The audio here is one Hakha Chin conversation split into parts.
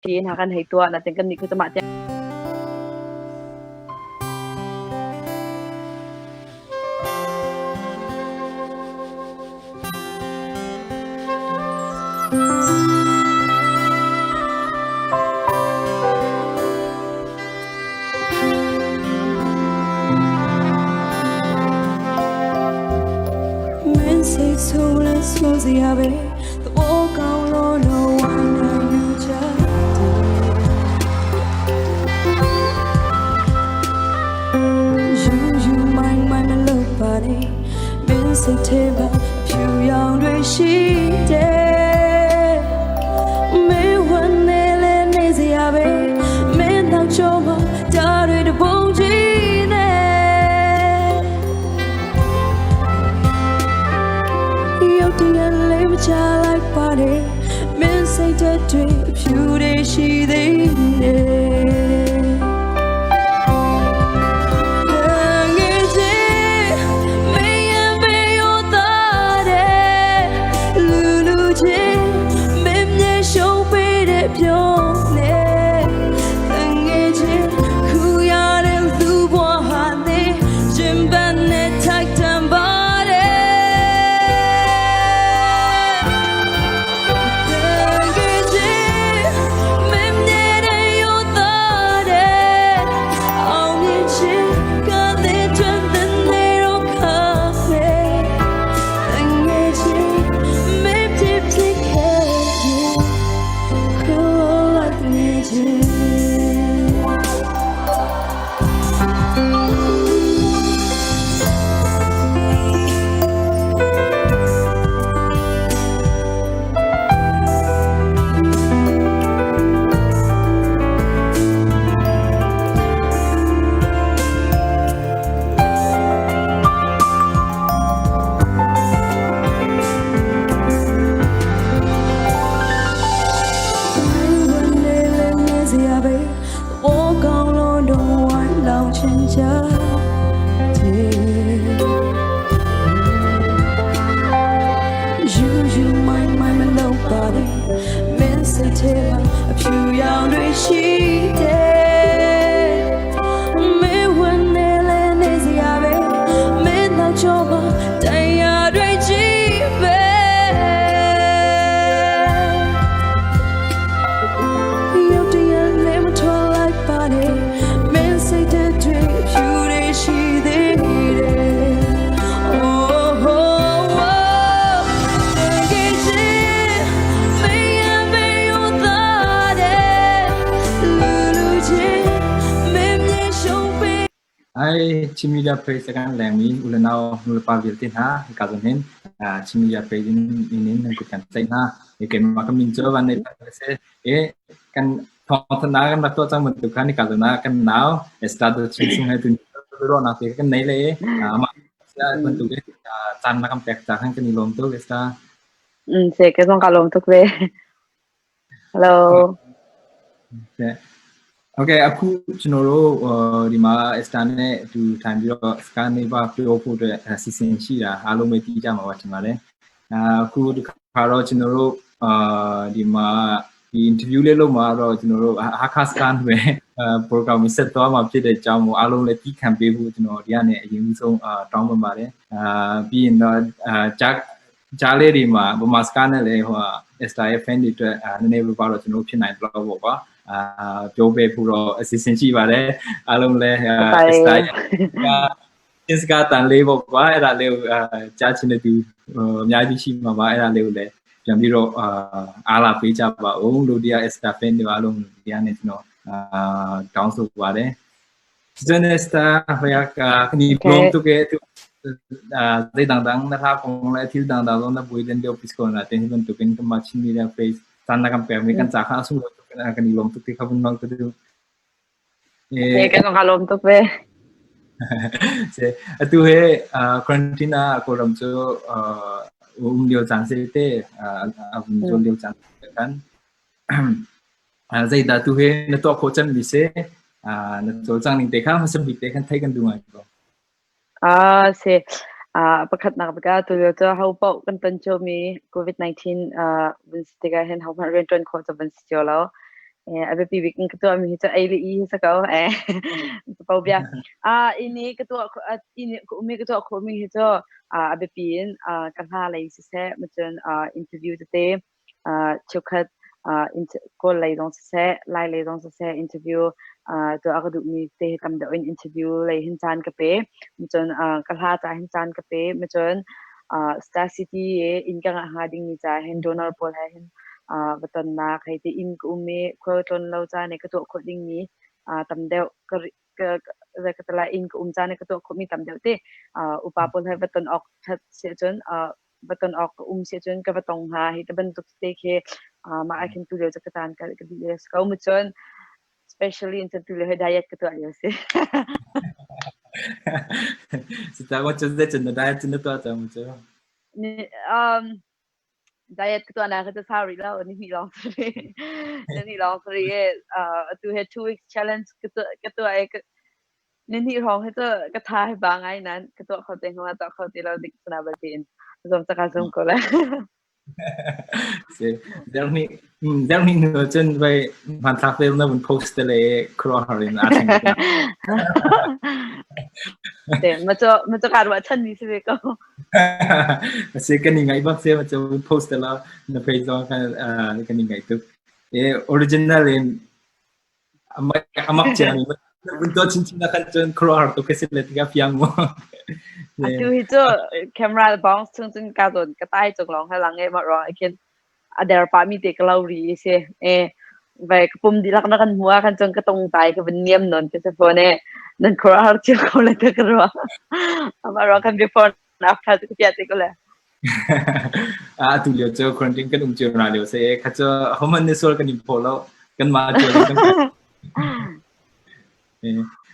Hna kan hei tuah natin kan nih khu mah te Ai Chin Media Page a kan lengmi u le nau nulepa vialte hna hika zawn hin Chin Media Page in in in nan kut kan tlaih hna. Keimah ka min cu van nei a si. I kan thawngthanhnak kan rak tuah cang bantuk khan hika zawn ah kan nau Esther Chin Sung he tuni ruahnak te kan nei le i amah bantuk in caan na kan pek ca khan kan i lawm tuk Esther. Se ka zong ka lawm tuk ve. Hello. Okay အခုကျွန်တော်တို့ဒီမှာ Esther နဲ့အတူထိုင်ပြီးတော့စကားနေပါပြောဖို့အတွက်အစီအစဉ်ရှိတာအားလုံးပဲသိကြမှာပါထင်ပါတယ်။အခုဒီခါတော့ကျွန်တော်တို့အာဒီမှာဒီ interview လေးလုပ်မှာတော့ကျွန်တော်တို့ဟာခါစကန်ပဲ program ဆက်သွားမှာဖြစ်တဲ့အကြောင်းကိုအားလုံးလည်းတီးခံပေးဖို့ကျွန်တော်ဒီကနေအရင်ဆုံးတောင်းပန်ပါတယ်။အာပြီးရင်တော့အာဂျက်ဂျားလေးတွေမှာဗမာစကားနဲ့လည်းဟို Esther ရဲ့ fan တွေအတွက်နည်းနည်းပါးပါတော့ကျွန်တော်ဖြစ်နိုင်တော့ပေါ့ကွာအာပြောပေးဖို့တော့အစီအစဉ်ရှိပါတယ်အားလုံးလည်း Esther ရဲ့အင်စကာတန်လေးပေါ့ကွာအဲ့ဒါလေးကိုအာကြားချင်တဲ့သူအများကြီးရှိမှာပါအဲ့ဒါလေးကိုလည်းပြန်ပြီးတော့အာအားလာပေးကြပါဦးလို့တရား Esther fan တွေအားလုံးဒီကနေကျွန်တော်အာတောင်းဆိုပါတယ် Zenesta ka ni blom tu ke tu zei dangdang na tha kong le thil dangdang zong na bui len lio pis ko na te hi bantukin kan mah Chin Media Face caan na kan pek mi kan ca kha a sunglawi tuk kan i lawm tuk ti kha vun nolh ka duh. Eh kan ka lawm tuk ve. Se atu he quarantine ah Kawlram cu um lio caan se te a vun zual lio caan kan Zeidah tu hi na tuah khawh cemmi si? Na cawlcang ning te kha hmasa bik te khan theih kan duh ngai ko. Ah, si. Pakhatnak bik ah tulio cu ho paoh kan ton ciomi COVID-19 vun si tikah hin hohmanh rianṭuan khawh cu van si cio lo. A biapi bik in ka tuahmi hi cu ei le i hi si ko. Po bia. Ini ka tuah ini ka umi ka tuah khawhmi hi cu a biapi in ka hla lei siseh, macun interview tete cheukhat Kawl lei zong siseh, Lai lei zong siseh interview tuah ka duhmi te hi tam deuh in interview lei hin caan ka pe. Macun ka hla ca hin caan ka pe. Macun Star City i inn ka ngah hnga dingmi ca hin donor pawl he hin va tonnak hei ti inn ka um i khual tlawn lo caan i ka tuah khawh dingmi tam deuh ka ka ka tala inn ka um caan i ka tuah khawhmi tam deuh te upa pawl he va ton awk that si ahcun va ton awk ka um si ahcun ka va tong hnga hi te bantuk te khi mah ah khin tu lio cu ka caan ka ka dih lio si ko mu cun especially in cun tu lio hi diet ka tuah lio si. Sita wa cun zei cun na diet cun na tuah cang mu cu? Diet ka tuahnak hi cu sau rih lo, nihnih lawng si rih. Nihnih lawng si rih i atu hi 2 weeks challenge ka tuah i nihnih hrawng hi cu ka tha hi ba ngai nain ka tuah kho te hnga tuah kho ti lo dik sana bal tiin zuam cak aa zum ko lai. Si, zarhhnih zarhhnih hnu cun vai hmanthlak te na vun post te le khuaruahhar in aa thleng. Te ma cu ma cu kaa ruahchan mi si ve ko. Si kan i ngaih bak si ma cu post te la na page zong kan kan i ngaih tuk. E original in amak amak cia mi vun tuah chinchin na khan cun khuaruahhar tuk ka si le tikah fiang mu. Atu hi cu camera bounce chung cun ka zawn ka tai cung lawng he lang e ma ruang khin a der pah mi te ka lo ri si. E vai ka pum dihlak na kan hmu ah khan cun ka tung tai ka vun niam non ka si phone e nan khuaruahhar cio ko le te ka ruah. Amah ruang khan before and after ka piah te ko le. Atu lio cu quarantine kan um cio na lio se kha cu homan ni sual kan in pho lo kan ma cio kan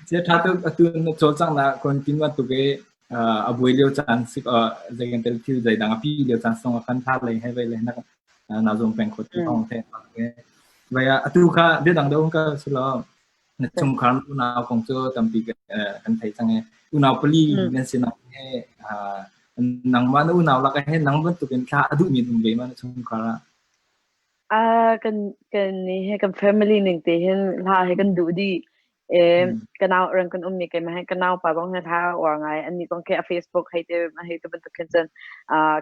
Se tha tu atu na cawlcang na quarantine wa tu ke a buai lio caan sik zei kan tel thil zei dang a pi lio caan song kan tha lei he vai le na na zong peng khot tu thong the vai atu kha bia dang dong ka silo na chungkhar unau kong cu tampi kan thei cang e unau pali nan si nak he nangmah na unau lak he nang bantukin thla a duhmi um ve ma na chungkhar ah? Kan kan ni he kan family ning te hin hla he kan duh dih. E ka nau rang kan ummi keimah he ka nau pa zong he hla a uar ngai. Annih zong khi a Facebook hei te hei te bantuk khin cun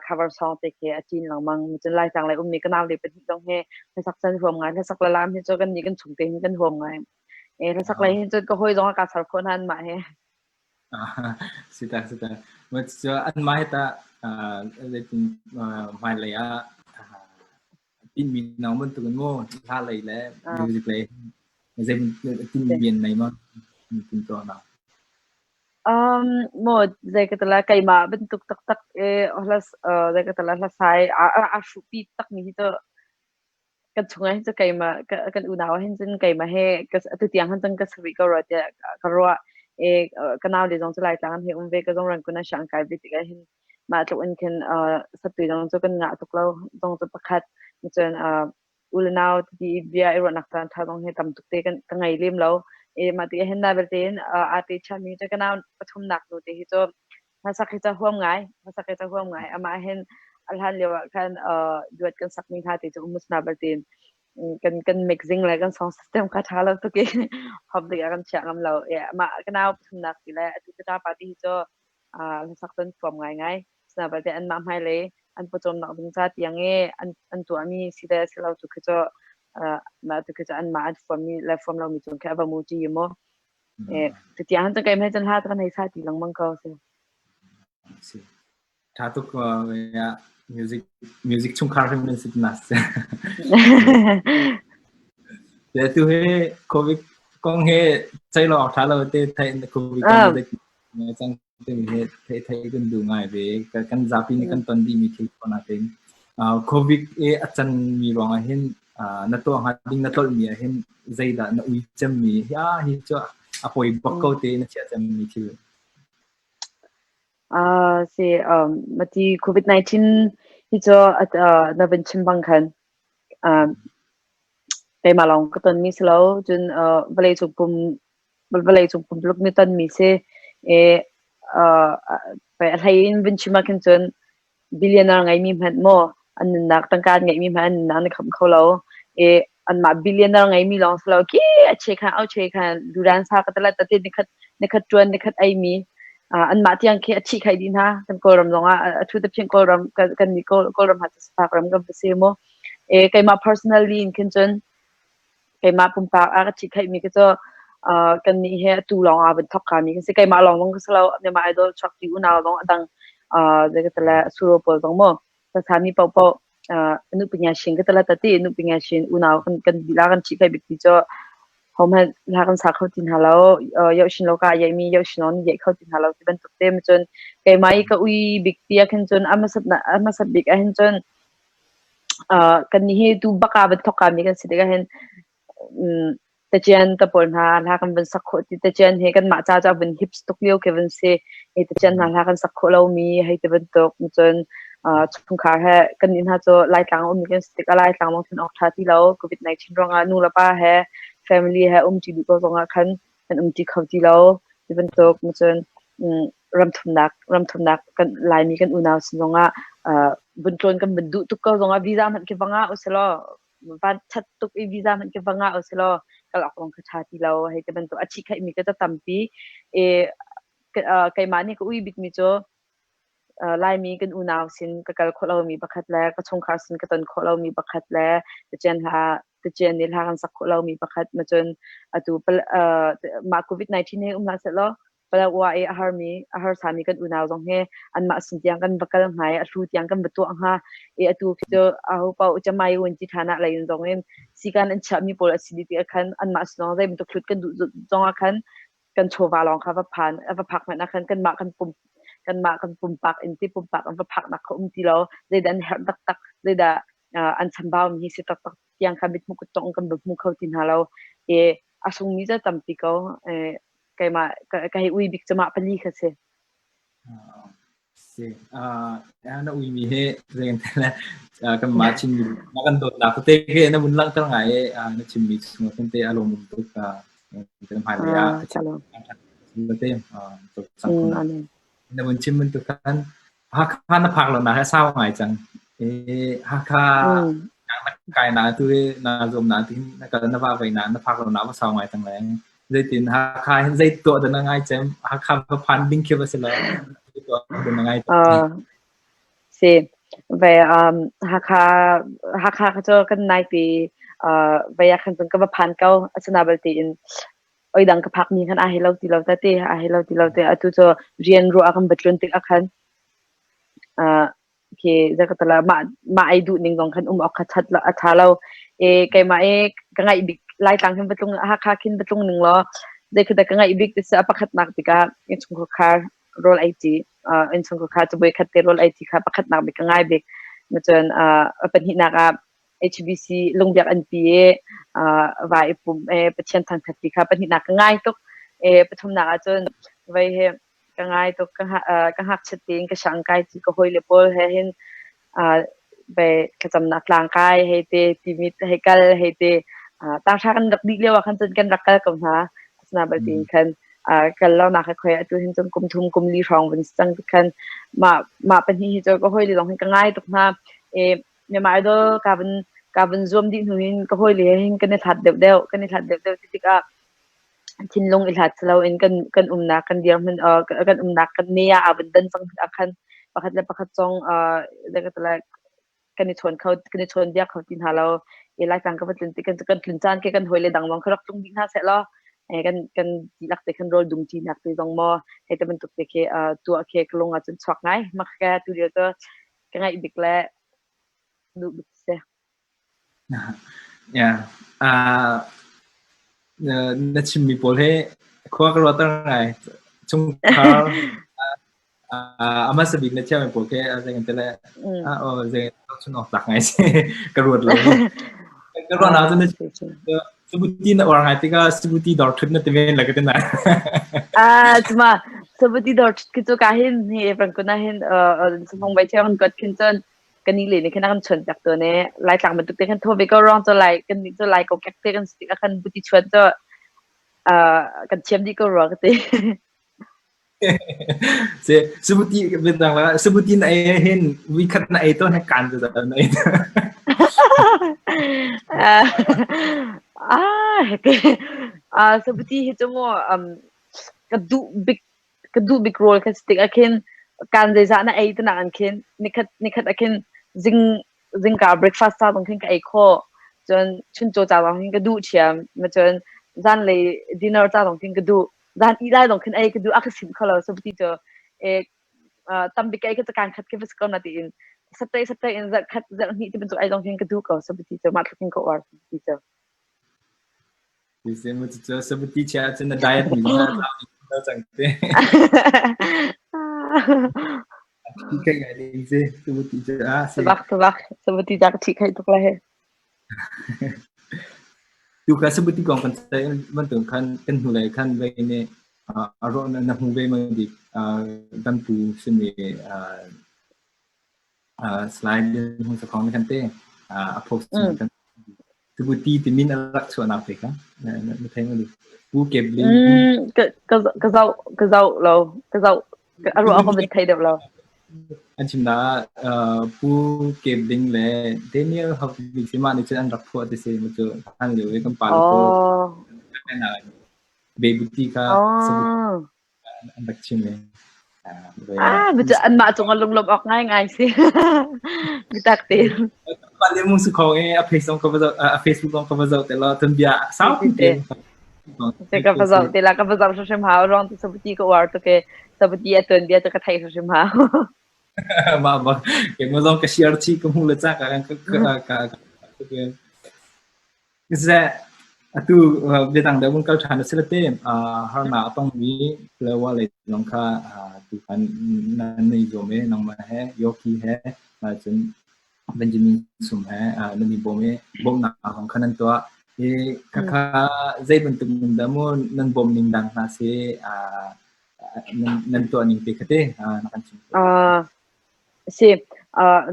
cover song te khi a cin lengmang. Cun Laitlang lei ummi ka nau le pahnih zong hi hlasak cun huam ngai. Hlasak le laam hi cu kan nih kan chung te hin kan huam ngai. E hlasak lei hin cun ka hawi zong a ka char khawh hna anmah he. Sita sita. Cu anmah hi tah zeitin hmailei ah tinhmi nang bantukin maw hla lei le music lei zei tinhmi rian nei maw timhtuahnak? Maw zei ka tala keimah bantuk taktak i hla zei ka tala hlasai aa hruhpi takmi hi cu kan chungah hin cu keimah kan unau ah hin cun keimah he atu tiang hin cun ka si rih ko rua tiah ka ruah. I ka nau le zong cu Laitlang an hei um ve, ka zong Rangoon ah sianginn kai ve tikah hin mah tluk in khin satui zong cu kan ngah tuk lo zong cu pakhat. Cun u le nau ti bia i ruahnak caan ṭha zong hi tam tuk te kan ka ngei lem lo. I mah ti hin na belte in aa te chami cu ka nau pathumnak nu te hi cu Hlasak hi ca huam ngai, hlasak hi ca huam ngai. Amah hin a hlan lio ah khan duet kan sakmi hla te cu umus na baltin kan kan mixing le kan song system kha ṭha lo tuk i public ah kan chiah ngam lo. Amah ka nau pathumnak ti le atu ka ṭapa ti hi cu hlasak cun huam ngai ngai. Sina balte anmah hmailei an pawcawmnak ding ca tiang i an an tuahmi si le si lo tu khi cu mah tu khi cu anmah an fuammi le fuam lomi cung khi a va mu ṭi mu. Tutiang cun keimah cun hla kan hei sa ti lengmang ko si. Si. Tha tuk music music chungkhar hrim nan si na si. Te tu he COVID kong he chai lo tha lo te thai COVID kong te cang te mi he thai thai kan du ngai ve kan zapi ni kan ton di mi thil ko na te COVID e a can mi ruang ah hin na tuah hnga ding na tlolh mi ah hin zeidah na ui cemmi hi hi cu a poi bak ko te na chia cemmi thil? Si mati COVID-19 hi cu na van chim bang khan keimah lawng ka ton mi si lo cun vawlei cung pum vawlei cung pumpuluk nih ton mi si i a hlei in vun chim ah khin cun billionaire ngeimi hmanh maw an nunnak tangka an ngeihmi hmanh an nunnak an i khamh kho lo i. Anmah billionaire ngeimi lawng si lo khi a che khan au che khan duran sa ka tala tate nikhat nikhat tuan nikhat ei mi anmah tiang khi a thi khai dih hna. Kan Kawlram zong ah a thu te phin Kawlram kan ni Kawlram ha sifak ram kan si mu. E keimah personally in khin cun keimah pumpak a ka thi khai mi ka cu kan nih he atu lawng ah van thok ka mi kan si. Keimah lawng zong ka si lo, Myanmar Idol chuak ti unau zong adang zei ka tala suro pawl zong mu sami paohpaoh nu pinya shin ka tala tati nu pinya shin unau kan kan dila kan thi kai bik ti cho hohmanh hla kan sa kho ti hna lo, yoh shin lo ka yai mi yoh shin on yai kho ti hna lo ti bantuk te ma cun keimah i ka ui bik ti ah khin cun amasat na amasat bik ah hin cun kan ni hi tu baka van thok ka mi kan si tikah hin tacian ta pawl hna hla kan van sak khawh ti tacian he kanmah ca cu a vun hips tuk lio khi van si hi tacian hna hla kan sak khawh lomi hei ti bantuk cun chungkhar he kan nih hna cu Laitlang a ummi kan si tikah Laitlang lawng thlun awk ṭha ti lo COVID-19 ruangah nu le pa he family he um ṭi duh ko zongah khan kan um ṭi kho ti lo ti bantuk cun ramthumnak ramthumnak kan Laimi kan unau sin zongah vun tlawn kan vun duh tuk ko zongah visa hmanh khi va ngah usilaw van ṭhat tuk i visa hmanh khi va ngah usilaw kal awk zong kha ṭha ti lo hei ti bantuk a ṭhihkhaihmi ka ca tampi. I keimah nih ka ui bikmi cu Laimi kan unau sin ka kal khawh lomi pakhat le ka chungkhar sin ka ton khawh lomi pakhat le tacian hla tacian nih hla kan sak khawh lomi pakhat ma cun atu mah COVID-19 hi um hlah sehlaw Palawa i a harmi a harsami kan unau zong hi anmah sin tiang kan va kal hnga i a hlu tiang kan va tuah hnga i atu khi cu aho paoh camai un ti ṭhan ah lei in zong in sikan an chiahmi pawl a si dih tikah khan anmah sin zong zei bantuk hlut kan duh zong ah khan kan chawva lawng kha va phan a va phak hmanh ah khan kanmah kan pum kanmah kan pumpak in ti pumpak an va phaknak kha um ti lo. Zeidah an herh taktak, zeidah an chambau mi hi si taktak tiang kha mithmuh kuttong kan va hmu kho ti hna lo i a sungmi cu tampi ko. Keimah ka hei ui bik cu mah pali kha si. Si. Na uimi he zei kan mah Chinmi na kan dawtnak te ke na vun langhter ngai i na chimmi chung ah te a lawm tuk kan hmailei ah te na vun chim bantuk khan Hakha na phak lo na he sau ngai cang. Hakha na kai na tu na zuam na tin na kal na va vai na na phak lo na va sau ngai cang le. Zeitin Hakha hin zei tuah dah na ngai cem? Hakha va phan ding khi va si lo. Tuah dah na ngai cem? Si. Ve Hakha Hakha kha cu kan nai pi ve ah khan cun ka va phan ko. Asina balte in oi dang ka phak mi khan a hei lo ti lo ta te a hei lo ti lo te. Atu cu rian ruah kan va tlun tik ah khan khi zakatala mah mah ai duh ning zong khan um awk kha that lo a tha lo. E keimah e ka ngaih bik Laitlang hin va tlung Hakha khin va tlung ning law zei khi dah ka ngaih bik ti a pakhatnak tikah innchungkhar khar rawl ei ti innchungkhar khar cabuai khat te rawl ei ti kha pakhatnak bik ka ngai bik. Cun a pahnihnak ah HBC lungbiak an pi i va i pum e Pathian thangthat ti kha pahnihnak ka ngai tuk. E pathumnak ah cun vei he ka ngai tuk. Ka ngakchiat tein ka siang kai ti ka hawile pawl he hin ve thlacamnak tlang kai hei te timi hei kal hei te tanghra kan rak dih lio ah khan cun kan rak kal ko hna. Asina bal tiin khan kal lo nak khoi atu hin cun kum thum kum li hrawng vun cang khan mah mah pahnih hi cu ka hawile zong hin ka ngai tuk hna. E Myanmar Idol ka vun zuam dih hnu hin ka hawile he hin kan i hlat deuh deuh kan i hlat deuh deuh ti tikah thinlung i hlat si loin kan kan umnak kan dirhmun kan umnak kan ne ah aa vun dan cang tikah khan pakhat le pakhat zong kan i chawn kho kan i chawnbiak kho ti hna lo. I Laitlang ka va tlun tik kan tlun caan ke kan hawile dang zong kha rak tlung dih hna seh law kan kan dihlak te khan rawl dum ṭinak te zong maw hei ti bantuk te khi tuah khi ka lung ah cun chuak ngai. Mak ka tu lio cu ka ngaih bik le duh bik si. Yeah. Na chimmi pawl hi khua ka ruat ngai. Chungkhar a hmasa bik na thiammi pawl khi zei kan ti le zei chun awk tlak ngai si ka ruat lo. Ka ruah na cun Sabuti na uar ngai tikah sabuti dawr ṭhut na ti men la ka ti na. Ah, cuma sabuti dawr ṭhut khi cu ka hin hi Franco na hin safong bai thiang kan khin cun kan ni le nih khan a kan chuan piak tawn i Laitlang bantuk te khan thaw ve ko ruang cu lai kan nih cu lai kokek te kan si tikah khan buti chuan cu kan thiam dih ko rua ka ti. Se sabuti bintang la sabuti na ei hin vi khat na ei to na kan tu na ei. Ah, ah, sabuti hi cu mu ka duh bik ka duh bik rawl ka si tik ah khin kaan zeizah na ei tinak an khin nikhat nikhat ah khin zing zingka breakfast ca zong khin ka ei khawh. Cun chuncaw ca zong khin ka duh ṭhiam. Ma cun zanlei dinner ca zong khin ka duh. Zan ih lai zong khin ei ka duh. A ka sim kho lo sabuti cu. E, tambik ka ei ka kaan khat khi va si ko na tiin satai satai in zarh khat zarh hnih ti bantuk ei zong khin ka duh ko sabuti cu. Mah tluk in ka uar sabuti cu. Ti mu cu sabuti chia cun na diet mi zong a cang te. Thi kai ngai ding si sabuti cu a si. Sabak sabak sabuti ca ka thi khai tuk la he. Tu ka sabuti kong kan sai bantuk khan kan hnu lei khan vei ne a ro na hmu ve ma dik kan pu simi slide hung sa khong kan te a post kan Tubuti timin a rak chuahnak te kha na thei ma Pu Keblin. Ka ka ka zau ka zau lo ka zau a ruah ka van thei deuh lo. An chim na Pu Kebling le Daniel Hawking si mah nih cun an rak phuah ti si mu cu han lio i kan pa le pawl Bebuti kha an rak chim i. Ah, bicu anmah cungah lunglawmh awk ngaingai si. Bitak te. Pa le mung su khong i a Facebook ka va zoh a Facebook zong ka va zoh te lo tun bia sau te. Te ka va zoh te la ka va zoh hrim hau ruang tu sabuti ka uar tu ke sabuti a tuan bia tu ka thei hrim hau. Ma ba ke mo zong ka share chi ka mu le cha ka ka ka ka Siseh, atu biadang deuh vun kal ṭhan a si le te, harnak a tongmi Palawa lei zong kha tukhan nan i zuam i nangmah he Yoki he cun Benjamin Sum he nan i bawm i bawmhnak zong kha nan tuah. I khakha zei bantuk in dah mu nan bawm ning dang hna si nan tuah ning te kha te na kan chim. Si,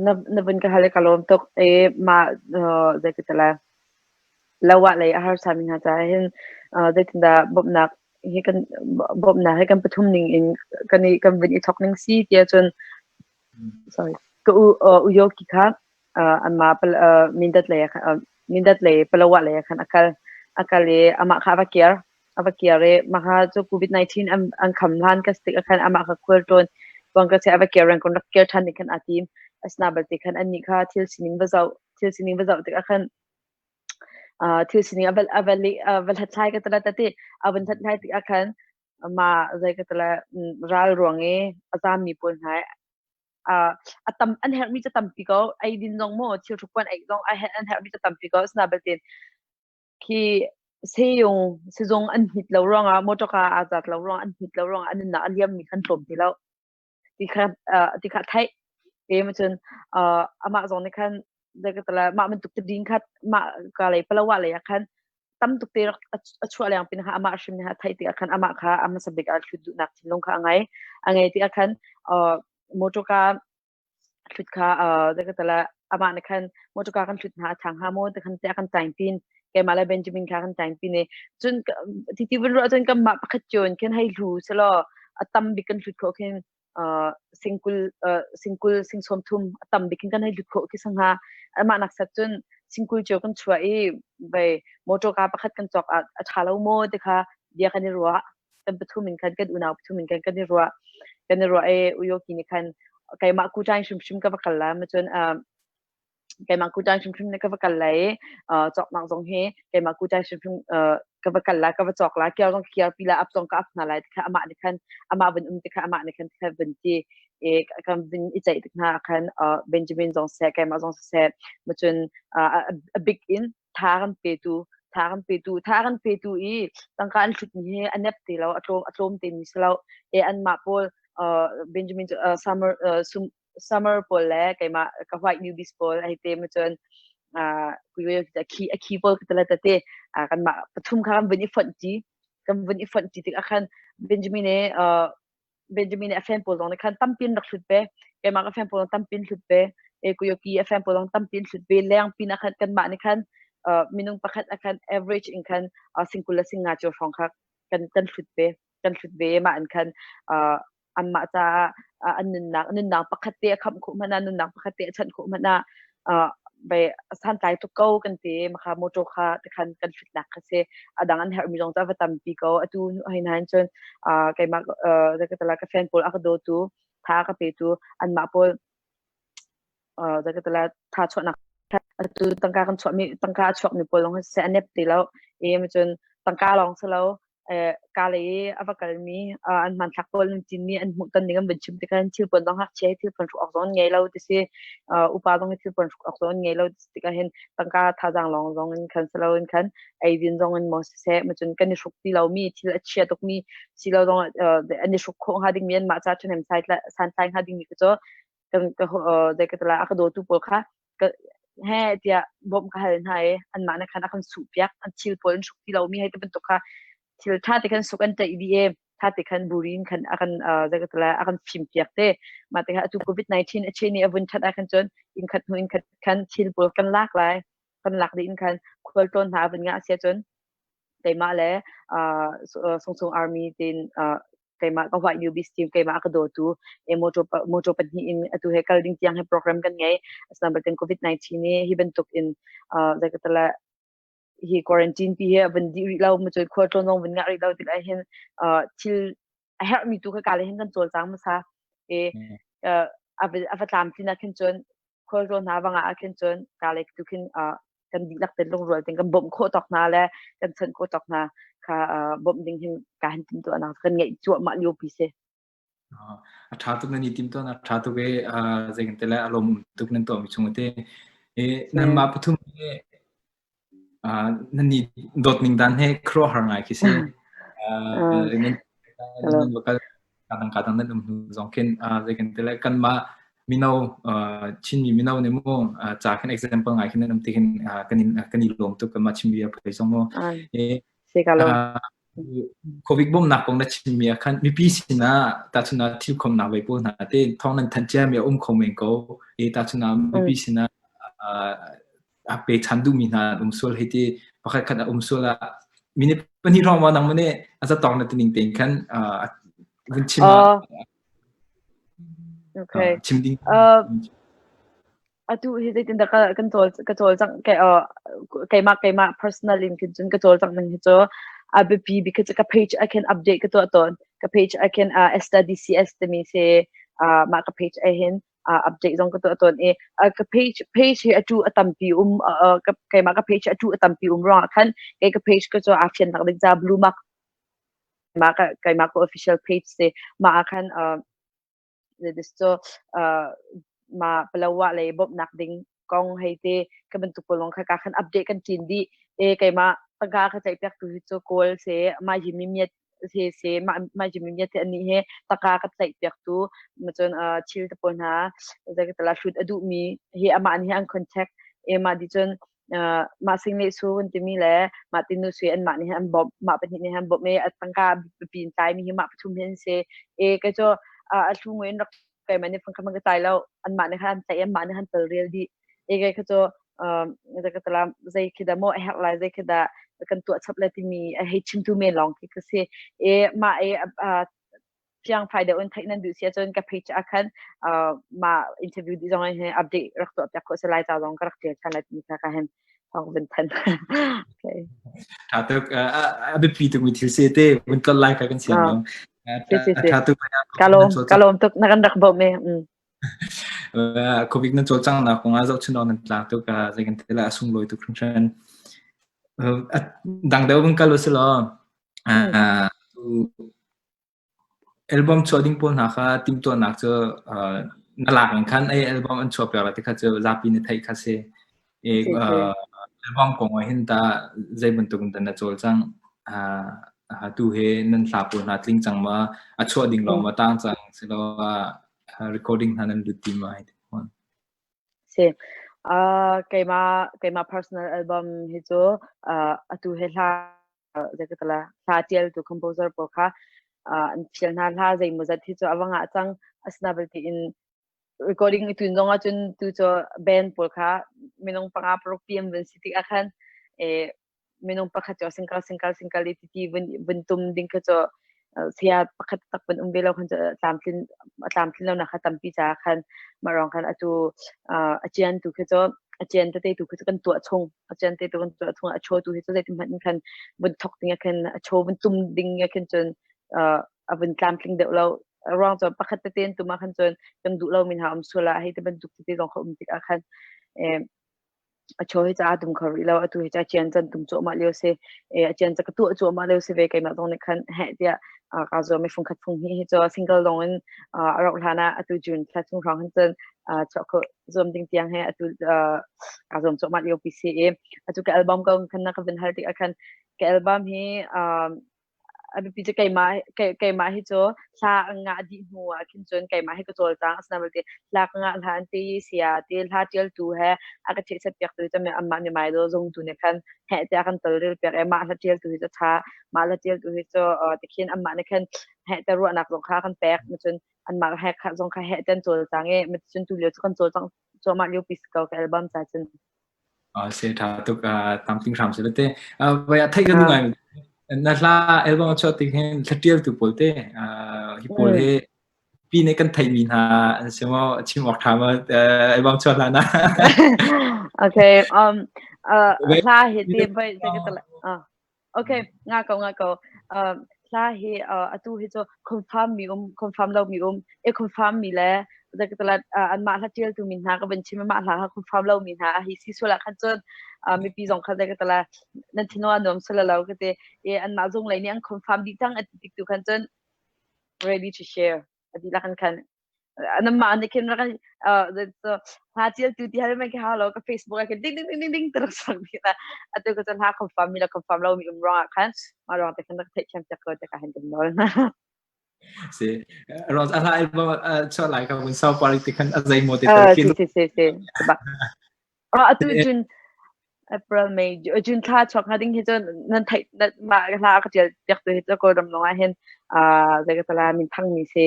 na vun ka hal i ka lawm tuk i mah zei ka ti lai, lo ah lei a harsa mi hna caah hin zeitindah bawmhnak hi kan bawmhnak hi kan pathum ning in kan i kan vun i thawk ning si tiah cun sorry ka u Uyoki kha anmah Mindat lei Mindat lei Palawa lei ah khan a kal a kal i amah kha a va kir a va kir i mahka cu COVID-19 an kham hlan ka si tikah khan amah kha khual ṭawn buang ka a va kir reng rak kir ṭhan ding khan aa tim. Asina balte khan annih kha thil sining va zoh thil sining va zoh tikah khan thil sining a va a va a va hlathlai ka tala tati a van hlathlai tikah khan ma zei ka tala ral ruang i a zaammi pawl hna a tam an herhmi cu tampi ko eidin zong maw thil hruk ei zong an herhmi cu tampi ko asina balte Khi seyung sizung an hmit lo ruangah mawṭawka aa zat lo ruangah an hmit lo ruangah an nunnak a liammi kha an tlawm ti lo. Ti kha ti kha a theih. Te ma cun amah zong nih khan mah bantuk tadin kha mah ka lei Palawa lei ah khan tam tuk te rak a chuah leng pin kha amah hrim nih a theih tikah khan amah kha a hmasa bik ah hlut duhnak thinlung kha a ngei. A ngei tikah khan mawṭawka Thlut kha zeikatala amah nih khan motorka kan thlut hna a ṭha hnga maw ti khan tiah kan ṭaingpin. Keimah le Benjamin kha kan ṭaingpin i cun titi vun ruah cun kanmah pakhat cio in khin hei hlu selaw a tam bik kan hlut khawh khin singkul singkul sing sawm thum a tam bik khin kan hei hlut khawh khi si hnga. Amah nak sat cun singkul cio kan chuah i vei motorka pakhat kan cawk ah a ṭha lo maw ti kha bia kan i ruah. Kan pathum in khan kan unau pathum in khan kan i ruah. Kan i ruah i Uyoki nih khan keimah kuṭaing hrimhrim ka va kal lai ma cun keimah kuṭaing hrimhrim nih ka va kal lai i cawknak zong hi keimah kuṭaing hrimhrim ka va kal lai ka va cawk lai kiar zong ka kiar pi lai ap zong ka ap hna lai ti kha amah nih khan amah vun um ti kha amah nih khan ti kha vun ti i kan vun i ceih tik hna ah khan Benjamin zong seh keimah zong siseh ma cun a big in tha kan petu tha kan petu tha kan petu i tangka an hlutmi hi a nep ti lo a tlawm a tlawm te mi si lo e anmah pawl Benjamin summer summer pawl le keimah ka white newbies pawl hei te ma cun khi a khi pawl ka tala tate kanmah pathum kha kan vun i fonh ti kan vun i fonh ti tik ah khan Benjamin e Benjamin nih a fan pawl zong nih khan tampi in rak hlut ve. Keimah ka fan pawl zong tampi in hlut ve. E Kuyoki a fan pawl zong tampi in hlut ve. Leng pin ah khan kanmah nih khan minung pakhat ah khan average in khan singkul le singnga cio hrawng kha kan kan hlut ve. Kan hlut ve. Mah in khan anmah caah an nunnak nunnak pakhat te a khamh khawh hmanh ah nunnak pakhat te a chanh khawh hmanh ah. Bei santlai tuk ko kan ti. Makha motor kha tikhan kan hlutnak kha si. A dang an herhmi zong cu a va tampi ko. Atu hei hna hin cun keimah zeikatala ka fan pawl a ka dawtu, tha a ka petu, anmah pawl zeikatala tha chuahnak atu tangka kan chuahmi tangka a chuakmi pawl lawng hi siseh a nep ti lo. I cun tangka lawng si lo ka lei i a va kalmi an hmanthlak pawl an cinmi an hmuhton ning an vun chim tikah thilpuan zong ngakchia hi thilpuan hruk awk zong an ngei lo ti si. Upa zong hi thilpuan hruk awk zong an ngei lo ti si tikah hin tangka thazaang lawng zong in khan si loin khan eidin zong in maw siseh macun kan i hruk ti lomi thil a chia tukmi si lo zong an i hruk khawh hnga dingmi anmah ca ṭhahnem santlai hnga dingmi kha cu kan ka zei ka tila a ka dawtu pawl kha ka he tiah bawmh ka hal hna i anmah nih khan a kan suhpiak. An thil pawl an hruk ti lomi hei ti bantuk kha thil ṭha te khan suk an ṭaih dih i ṭha te khan buri in khan a kan zei ka tila a kan fimpiak te. Mah tikah atu COVID-19 a chen i a vun ṭhat ah khan cun inn khat hnu inn khat khan thil pawl kan lak lai. Kan lak dih in khan khualtlawn hna a vun ngah si ahcun keimah le Sungsung Army tiin keimah ka White Newbies team keimah a ka dawtu e motor motor pahnih in atu he kal ding tiang he program kan ngei. Asinain batin COVID-19 hi hi bantuk in zei ka tala hi quarantine pi hi van dih rih lo mu cun khual tlawn zong van ngah rih lo tikah hin thil a herhmi tu kha ka le hin kan cawlcang hmasa e a va tlam tin ah khin cun khual tlawn hna wangah ah khin cun ka le tu khin kan dihlak ten lungrual ten kan bawmh khawh tawk hna le kan chanh khawh tawk hna kha bawmh ding hin ka han tim tuahnak kan ngeih cuahmah lio pi si. A ṭha tuk nan i tim tuah a ṭha tuk i zei kan ti lai a lawm tuk nan tuahmi chung te i nanmah pathum hi nan ni dawt ning dan he khuaruahhar ngai khi si. Nan nan kadang kadang nan um hnu zong khin zei kan ti lai kanmah mino Chinmi mino nih mu ca khin example ngai khin nan um ti khin kan in kan i lawm tuk kanmah Chinmi a phei zong mu. Covid bawmhnak kong na chimmi ah khan mipi sinah tahchun ah thil khomnak vei pawl hna te thawng nan thanh ciami a um kho men ko. E tahchun ah mipi sinah a pe chan duhmi hna an um sual hei ti pakhat khat a um sual ah minute pahnih hrawng ma nang mane a zatong na tining tein khan vun chim ah Okay. chim ding Atu hi zeitindah ka kan cawl ka cawlcangh ke keimah keimah personal in khin cun ka cawlcangh ning hi cu a biapi bik khi cu ka page ah khin update ka tuah tawn. Ka page ah khin Esther DCS timi si mah ka page ah hin update zong ka tuah tawn i ka page page hi atu a tampi um keimah ka page atu a tampi um ruangah khan kei ka page ka cu aa fiannak ding ca blue mark mah ka keimah ka official page si mah ah khan This cu mah Palawa lei bawmhnak ding kong hei ti ka bantuk pawl lawng kha ka khan update kan ṭin dih. E keimah tangka ka tlaihpiaktu hi cu Kawl si, mah Jimmy Miat he si, mah mah Jimmy Miat hi anih hi tangka ka tlaihpiaktu cun thil te pawl hna zeikatala hlut a duhmi hi amah nih an contact. E mah di cun mah sing le su kan timi le mah tinu sui anmah nih an bawmh mah pahnih nih an bawmh i a tangka biapi in tlaimi hi mah pathum hi an si. E kei cu a hlu in rak keimah nih fangkhat hmanh ka tlai lo anmah nih khan an tlaih anmah nih han tolrel dih. E kei kha cu zei khi dah maw a herh lai zei khi dah kan tuah chap lai timi a hei chimtu men lawng khi ka si. E mah e fiangfai deuh in theih nan duh si ahcun ka page ah khan mah interview dih zong hin update rak tuah piak khawh si lai ca zong ka rak tial than lai timi kha ka hin thawng vun than. Okay. Tha tuk a biapi tuk mi thil se te vun tlol lai ka kan siam lo. Tha tuk kalom kalom tuk na kan rak bawm me. Covid nan cawlcang nak kong ah zohchun nan tla tuk zei kan te la a sunglawi tuk hringhran. Dang deuh vun kal usih law Album chuah ding pawl hna kha timhtuahnak cu na lak in khan ei album an chuahpiak lai ti kha cu zapi na theih kha si. I album kong ah hin tah zei bantuk in dah na cawlcangh? Tu hi nan hla pawl hna tling cang ma? A chuah ding lawng ma tang cang? Siloah recording hna nan lut ti ma? Hei ti fawn. Si. Keimah personal album hi cu atu hi hla zeikatala hla ṭialtu composer pawl kha an fial hna. Hla zeimawzat hi cu a va ngah cang. Asina belte in recording i tun zong ahcun tu cu band pawl kha minung panga paruk pi an vun si tikah khan minung pakhat cu single single single i titi vun vun tum ding kha cu saya pakhat tak vun um ve lo khan cu tlamtlin a tlamtlin lonak kha tampi caah khan mah ruang khan atu a cian tu khi cu A cian tete tu khi cu kan tuah chung. A cian te tu kan tuah chung. A chaw tu hi cu zeitin hmanh in khan vun thok ding ah khin a chaw vun tum ding ah khin cun a vun tlamtling deuh lo. Ruang cu pakhat tete in tum ah khan cun kan duh lo mi hna um sual ah hei ti bantuk tete zong kha um tik ah khan a chaw hi ca a tum kho rih lo. Atu hi ca cian can tum cuahmah lio si. A cian ca ka tuah cuahmah lio si ve. Keimah zong nih khan heh tiah kaa zuam i fungkhat fung hnih hi cu single lawng in a rauh hlan ah atu June thla chung hrawng hin cun chuah khawh zuam ding tiang he atu kaa zuam cuahmah lio pi si i atu ka album ko khan na ka vun hal tik ah khan ka album hi a biapi cu keimah hi cu hla a ngah dih hnu ah khin cun keimah hi ka cawlcang. Asinain belte hla ka ngah hlan ti sia ti hla ṭialtu he a ka chehchat piaktu cu anmah mimai daw zungtu nih khan heh tiah a kan tolrel piak i mah hla ṭialtu hi cu a ṭha, mah hla ṭialtu hi cu tikhin anmah nih khan heh tiah ruahnak zong kha a kan pek. Cun anmah he zong kha heh tiah an cawlcang i cun tulio cu kan cawlcangh cuahmah lio pi si ko ka album ca cun. Se ṭha tuk tamtling hram se te. Vai a theih ka nu ngai na hla album a chuah tik hin thla ṭial tu pawl te hi pawl hi pi nih kan theih mi hna an si maw chim awk ṭha maw album chuah hlan ah. Okay, hla hi ti vai Okay, nga ko nga ko. Hla hi atu hi cu confirm mi um, confirm lo mi um. I confirm mi le zakatalat anmah hla ṭialtu mi hna ka van chim mah hla kha confirm lo mi hna hi si sual ah khan cun mipi zong kha zakatala nan thinua nuam sala lo ka ti. I anmah zung lei nih an confirm dih cang a ti tik tu khan cun ready to share. A dihlak in khan anamah nih khin rak hla ṭialtu ti hal man khi hau lo ka Facebook ah khin ding ding ding ding ding ti rak sang dih na atu ka cun hla confirm mi le confirm lo mi um ruangah khan mah ruang te khan rak theihthiam piak ko te ka hin kan nawl hna. Si ros a hla album chuah lai ka kun sau pari te khan a zei mo te tel khi si si si si bak. Atu cun April, May, June thla chuak hnga ding hi cu nan theih mah hla ka ṭial piak tu hi cu Kawlram lawng ah hin zei ka tala min thangmi si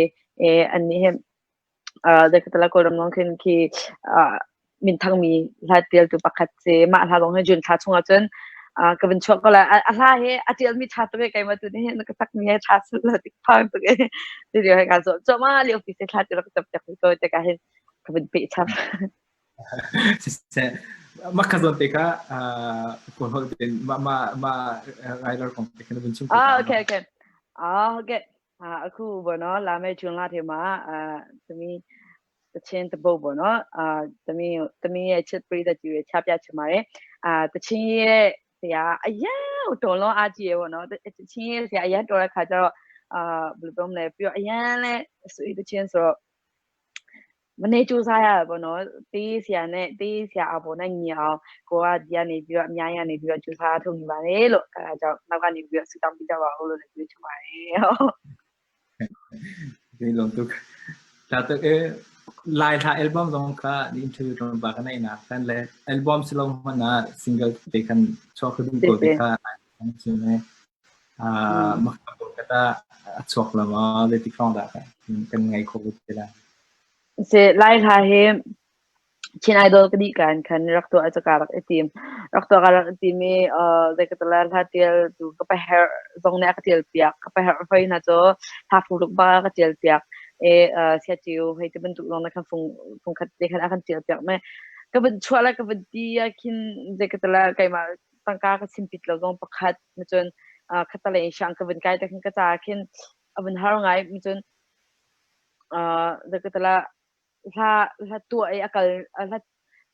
i annih hi zei ka tala Kawlram lawng khin khi min thangmi hla ṭialtu pakhat si. Mah hla zong hi June thla chungah cun ka vun chuak ko lai. A hla hi a ṭialmi ṭha tuk i keimah tu nih hin ka sakmi hi ṭha sul lo tik phang tuk i ti lio he kaa zuam cuahmah lio pi si thla ti rak cap piak ko tikah hin ka vun peh chap. Siseh, mah kha zawn te kha kawl holh tein mah mah mah rider kong te kha na vun chim ko Ah, ta. okay, okay. Ah, okay. အာအခုပေါ့နော်လာမယ့်ဂျွန်လထဲမှာအာသမီးတချင်းတပုတ်ပေါ့နော်အာသမီးသမီးရဲ့ချစ်ပရိသတ်ကြီးတွေချပြချင်ပါတယ်အာတချင်းရဲ့ဆရာအရန်ကိုတော်လွန်အားကြီးရပေါ့နော်တချင်းရဲ့ဆရာအရန်တော်တဲ့ခါကျတော့အာဘယ်လိုပြောမလဲပြီးတော့အရန်လဲဆွေတချင်းဆိုတော့ မနေ့စူးစမ်းရတယ်ပေါ့နော်တေးဆရာနဲ့တေးဆရာအပေါ်နဲ့ညီအောင်ကိုကဒီကနေပြီးတော့အများကြီးကနေပြီးတော့ကြိုးစားထုတ်နေပါတယ်လို့အဲဒါကြောင့်နောက်ကနေပြီးတော့ဆုတောင်းပေးကြပါဦးလို့လည်းပြောချင်ပါတယ်ဟုတ် ဒီလုံးတုဒါတော့အဲ lai tha album zong kha ni interview ron ba kana ina kan le album silong mana single te kan chok du ko te kha an chime mah kata a chuak la ma le ti khong da kan ngai kho te la. Se Lai hla hi Chin Idol ka dih kan khan rak tuah cu ka rak i tim. Rak tuah ka rak i tim i zei ka tala hla tial tu ka paher zong nih a ka tial piak. Ka paher hoi hna cu hla fung ba ka tial piak. E sia tiu hei ti bantuk zong na khan fung fung khat te khan a kan tial piak me. Ka van chuah la ka van ti ah khin zei ka tala keimah tangka ka simpit lo zong pakhat cun khatalei in ka vun kai te khin ka ca khin a vun har ngai cun zakatala hla hla tuah i a kal hla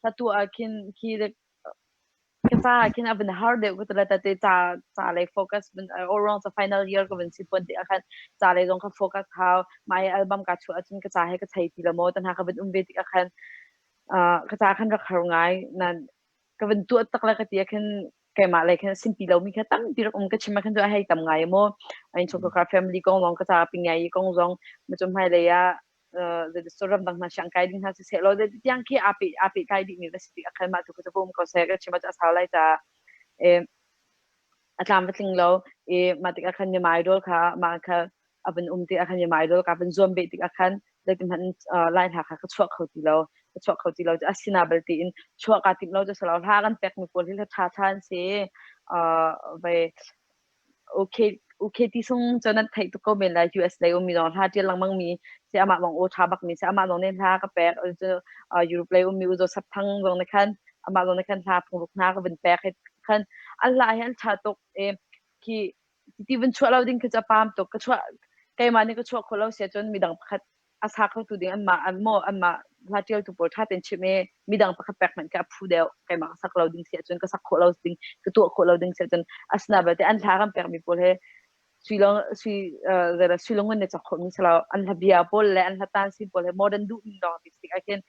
hla tuah ah khin khi ka ca ah khin a vun har deuh ka tala te ca ca lei focus vun all ca final year ka vun si pon ti ah khan ca lei zong ka focus hau mai album ka chuah ahcun ka ca he ka chei ti lo maw tan ha ka vun um ve tik ah khan ka ca khan rak har ngai nan ka van tuah tak le ka ti ah khin keimah lei khin sinpi lomi kha tampi rak um. Ka chim ah khin cu a hei tam ngai maw innchungkhar family kong zong ka ca pingai kong zong macun hmailei ah ramdang hna siang kai ding hna siseh law tiang khi aa pehtlai dihmi va si tik ah khan mah tu ka um ko seh. Ka chim ah cu a sau lai caah a tlam va tling lo i mah tikah khan Myanmar Idol kha mah kha a van um tikah khan Myanmar Idol ka van zuam beh tikah khan zeitin hmanh Lai hla kha ka chuah kho ti lo. Ka chuah kho ti lo. Asina belte in chuah kaa timh lo cu si lo. Hla kan pekmi pawl hi ṭha ṭha an si. Vai okay okay ti sung cu nan theih tuk ko men lai. US lei ummi zong hla ṭial lengmang mi si amah zong aw ṭha bak mi si. Amah zong nih hla ka pek. Europe lei ummi U Zaw Sap Thang zong nih khan. Amah zong nih khan hla phungruk hna ka vun pek hi khan an hla hi an ṭha tuk i khi ti vun chuah lo ding khi cu a paam tuk. Ka chuah keimah nih ka chuah khawh lo si ahcun midang pakhat a sa khotu ding anmah an maw anmah hla ṭialtu pawl ṭha tein chimh i midang pakhat pek hmanh khi a phu deuh. Keimah ka sak lo ding si ahcun ka sak khawh lo ding ka tuah khawh lo ding si ahcun asina belte an hla kan pekmi pawl hi sui long sui zeira sui longun ne chak khawh mi salo an hla bia pawl le an hla tan sin pawl he modern duh ning dong ti tik ahkhin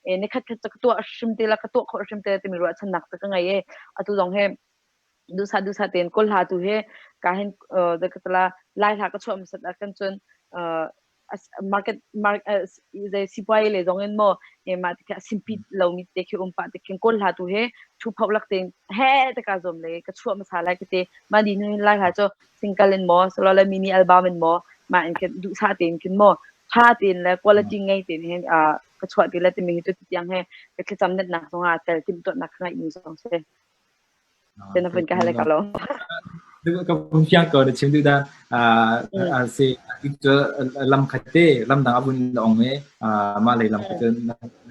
e ni khat khat ka tuah hrim te la ka tuah khawh hrim te timi ruahchannak cu ka ngei e atu zong he dusa dusa ten kol hla tu he ka hin de ka tala lai hla ka chuah masat ah kan cun market mark zei sipuai le zong in mo e ma te kha simpi lo mi te khi um pa te khin kol hla tu he thu phau lak te he te ka zom le ka chuah masa lai ka te ma di nu lai hla cho single in mo solo le mini album in mo ma in khin du sa tein khin mo tha tein le quality ngei tein hin a ka chuah ti le timi hi tu tiang he ka thlacam net nak zong ah tel tim tuat nak ngai mi zong se te na vun ka hale ka lo. Ka vun fiang ko na chim duh dah a si cu lam khat te lam dang a vun ong e mah lei lam khat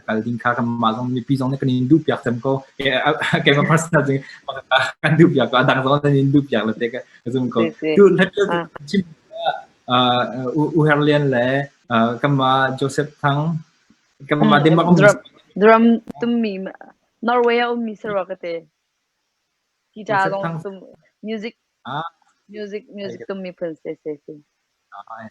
kal ding kha kan mah zong mipi zong nih kan in duh piak cem ko ke ma personal jing kan duh piak ko adang zong nan in duh piak le te ka zum ko tu chim u Her Lian le kanmah Joseph Thang kanmah Denmark drum tummi Norway a ummi sarwa ka te guitar zong tum music music music tummi phun se se se.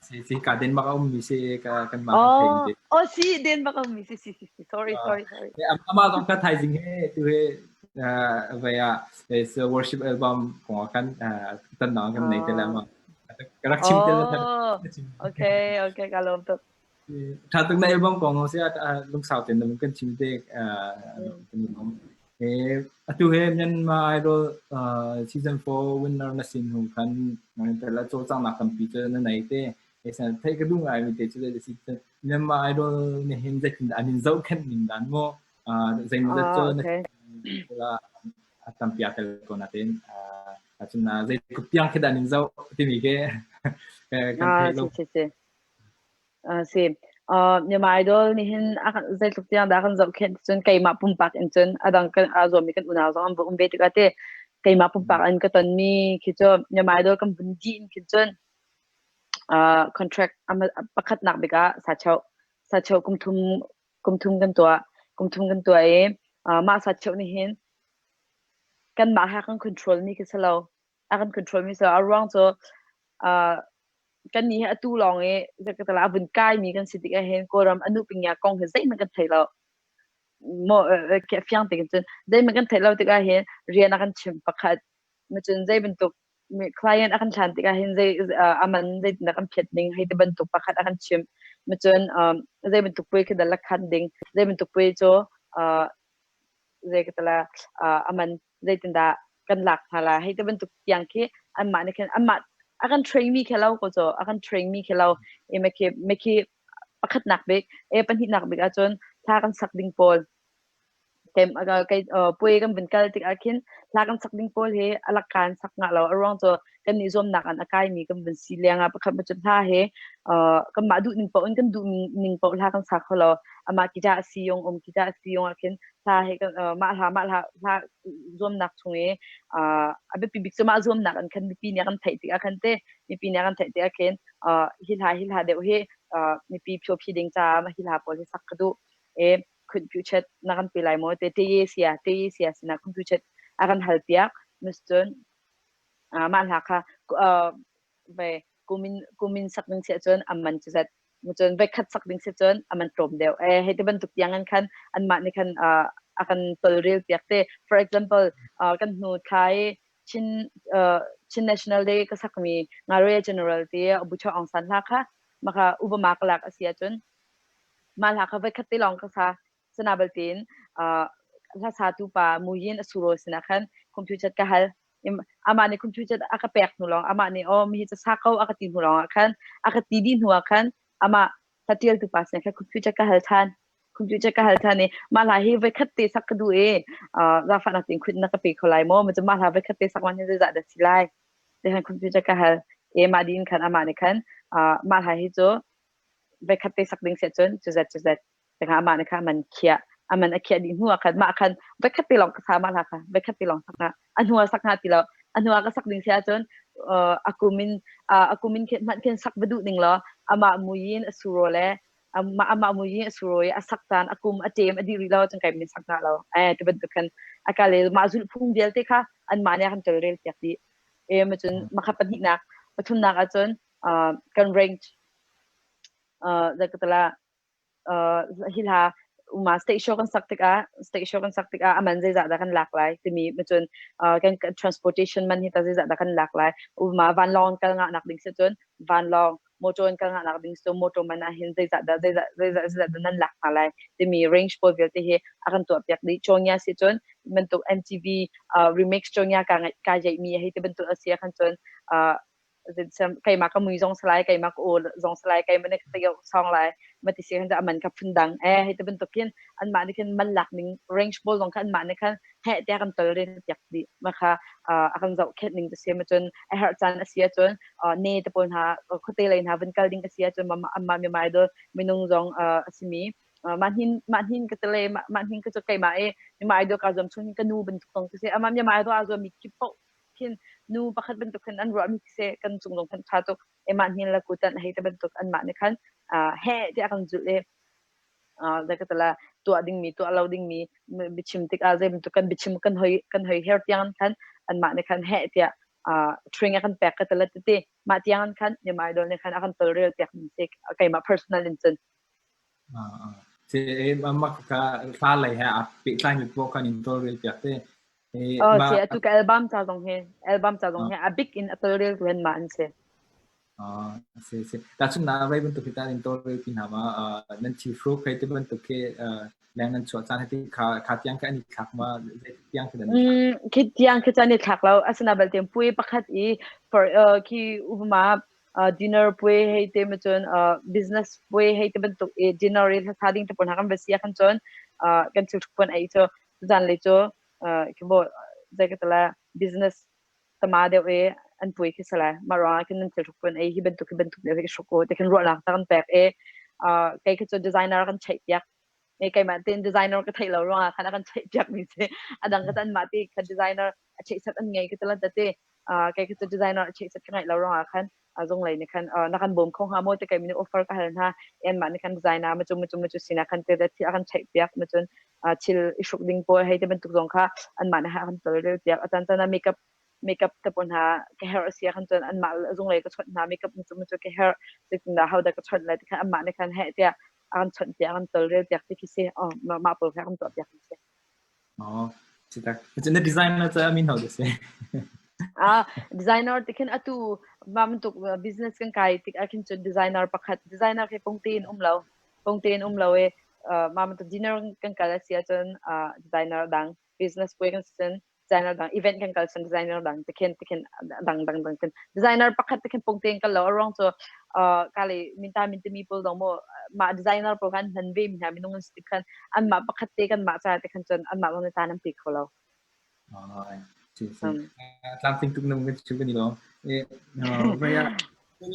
Si si ka Denmark a ummi si ka kanmah kan thei te. Oh si Denmark a ummi si si si si sorry sorry sorry. Amah zong ka thaizing he tu he vai ah worship album kong ah khan tan dang kan nei te la ma. Ka rak chim te la. Okay okay ka lawm tuk. Tha tuk na album kong si lungsau ten na kan chim te kan lawm. Atu he Myanmar Idol season 4 winner na sin hnu khan la cawlcanghnak tampi cu na nei te. Theih ka duh ngaimi te cu si Myanmar Idol nih hin zeitindah an in zohkhenh ning dan maw zeimawzat cu na tampi aa tel ko natin cun zeitluk tiang khi dah an in zoh timi khi kan theih lo. Si. Myanmar Idol nih hin a kan zeitluk tiang dah kan zohkhenh cun keimah pumpak in cun a dang kan aa zuammi kan unau zong an va um ve tikah te keimah pumpak in ka tonmi khi cu Myanmar Idol kan vun dih in khin cun contract pakhatnak bik ah sacheu sacheu kum thum kum thum kan tuah kum thum kan tuah i mah sacheu nih hin kanmah he kan control mi khi si lo a kan control mi si lo a ruang cu kannih hi atu lawng i zeikatala a vun kaimi kan si tikah hin Kawlram a nupingya kong hi zeihmanh kan thei lo. Maw fiang tein cun zeihmanh kan theih lo tikah hin rian a kan chimh pakhat cun zei bantuk client a kan hlan tikah hin zei a man zeitindah kan phiat ding hei ti bantuk pakhat a kan chimh. Cun zei bantuk puai khi dah la khan ding zei bantuk puai cu zei ka tala a man zeitindah kan lak hna la hei ti bantuk tiang khi anmah nih khin anmah a kan train mi khi lo ko cu a kan train mi khi lo e me khi me khi pakhatnak bik e pahnihnak bik ahcun hla kan sak ding pawl kem kei puai kan vun kal tik ah khin hla kan sak ding pawl hi a lak kan sak ngah lo a ruang cu kan i zuamnak an a kai mi kan vun si leng ah pakhat cun hla he kanmah duh ning paoh in kan duh ning paoh hla kan sa kho lo amah kita a si yong um kita a si yong ah khin hla he kan mah hla mah hla hla zuamnak chung i a biapi bik cu mah zuamnak an khan mipi nih kan theih tikah khan te mipi nih kan theih tikah khin hi hla hi hla deuh hi mipi phio ding caah mah hi hla pawl hi sak ka duh e khunpyu chet na kan pe lai maw te te ye sia te ye sia sinah khunpyu chet a kan hal piak mus cun mah hla kha ve kumin kumin sak ding si ahcun a man cu zat cun voikhat sak ding si cun a man tlawm deuh e hei ti bantuk tiang an khan anmah nih khan a kan tolrel piak te. For example, kan hnu thla i Chin Chin National Day ka sakmi Ngaroya General ti Bucho Aung San hla kha maka Obama ka lak a si ahcun mah hla kha voikhat te lawng ka sa sana baltein hlasatu pa Muyin Asuro sinah khan computer ka hal. Amah nih computer a ka pek hnu lawng amah nih oh mi hi ca sa ko a ka ti hnu lawng ah khan a ka ti dih hnu ah khan amah hlatialtu pa sin khan computer ka hal than computer ka hal than i mah hla hi voikhat te sak ka duh i zaangfahnak tein khut na ka pe kho lai maw ma mah hla voikhat te sak man hi zeizah dah si lai te khan computer ka hal e mah din khan amah nih khan mah hla hi cu voikhat te sak ding si cun cu zat cu zat te kha amah nih kha man khiah. Aman a khiah dih hnu ah khan mah khan voikhat te lawng ka sa mah hla kha voikhat te lawng sak hna. A hnu ah sak hna ti lo. A hnu ah ka sak ding si ahcun a kum in a kum in khin hmanh khin sak va duh ning law amah mui in a suro le amah mui in a suro i a sak caan a kum a ṭem a dih rih lo ahcun kai min sak hna lo. Eh ti bantuk khan a ka le mah zulhphung vialte kha anmah nih a kan tawlrel piak dih. E ma cun makha pahnihnak pathumnak ahcun kan range zakatala hi hla uma state show kan sak tikah state show kan sak tikah aman zeizah dah kan lak lai timi macun kan transportation man hi ta zeizah dah kan lak lai uma vanlawng kal ngah nak ding si cun vanlawng motor in kal ngah nak ding so motor man ah hin zeizah dah zeizah zeizah zeizah dah nan lak hna lai timi range pawl vialte hi a kan tuah piak dih. Chonya si cun bantuk MTV remix chonya ka ka jeih mi hei ti bantuk a si ah khan cun keimah ka mui zong salai, keimah ka aw zong salai, keimah nih ka song lai ma ti si khan aman ka phun dang eh hei ti bantuk khin anmah nih khin man lak ning range pawl zong kha anmah nih khan heh tiah kan tol rin piak dih. Ma kha a kan zoh khet ning te si ma cun a herh caan a si ahcun ne te pawl hna khuate lei hna vun kal ding a si ahcun amma mi mai dol minung zong a simi mah hin mah hin ka tele mah hin ka cu keimah e mi idol ka zuam chung ka nu bantuk zong si ama mi idol a zuam mi kip paoh khin nu pakhat bantuk khin an ruah mi se kan cung zong khan tha tuk e mah hin la kutan hei te bantuk an mah nih khan he ti kan zulh e zakatala tuah dingmi tuah lo dingmi biachim tikah zei bantuk kan biachim kan hoi her tiang khan anmah nih khan heh tiah train a kan pek ka tala tete mah tiang khan Myanmar Idol nih khan a kan tolrel piak mi si keimah personal in cun. Se mak ka hla lei he a pehtlai mi poh kan in tolrel piak te. Oh, se atu ka album ca zong he album ca zong he a big in a tolrel tu hen ma an si. Si si. Tahchun na vai bantuk hi ta in tawlrel ti hna ma nan thil hruk hei ti bantuk khi leng nan chuah caan hei kha kha tiang kha an i thlak ma zei tiang khi nan i thlak? Khi tiang khi caan i thlak lo. Asina balte puai pakhat i for khi upama dinner puai hei te ma cun business puai hei te bantuk i dinner i hla ding te pawl hna kan va si ah khan cun kan thil hruk puan ei cu zan lei cu khi bo zei ka tala business tama deuh i an pui khi sala mah ruangah khin nan thil hruk puan ei hi bantuk hi bantuk deuh hi hruk u ti khin ruahnak ta kan pek i kei khi cu designer kan cheih piak e keimah tein designer ka theih lo ruangah khan a kan cheih piak mi si. A dang ka an mah ti kha designer a cheih sat an ngei ka talan te kei khi cu designer a cheih sat ka ngeih lo ruangah khan zung lei nih khan na kan bawm kho hnga maw ti kei mi nih offer ka hal hna. En mah nih khan designer ma cu ma cu ma cu sina khan te thil a kan cheih piak ma cun thil i hruk ding pawl hei te bantuk zong kha anmah nih a kan tolrel piak. A caan caan ah makeup makeup te pawl hna ka herh a si ah khan cun anmah zung lei ka chawnh hna, makeup cu cu ka herh, zeitindah hodah ka chawnh lai ti khan anmah nih khan heh tiah a kan chawnh piak, a kan tolrel piak ti khi si. Mah pawl kha kan tuah piak mi si. Oh, si tak. Cun na designer cu a min ho dah si? Ah, designer ti khin atu mah bantuk business kan kai tik ah khin cun designer pakhat designer khi pung tein um lo pung tein um lo i mah bantuk dinner kan kal a si ahcun designer dang, business puai kan si cun designer dang, event kan kal cun designer dang tikhin tikhin dang dang dang khin designer pakhat tikhin pung tein kal lo. A ruang cu ka le minta min timi pawl dong maw mah designer pawl khan hman ve mi hna minung an si tik khan anmah pakhat te kan mah ca te khan cun anmah lawng nih caan an pe kho lo. Si si. Tlamtling tuk na mun chim kan i lawm. Vaya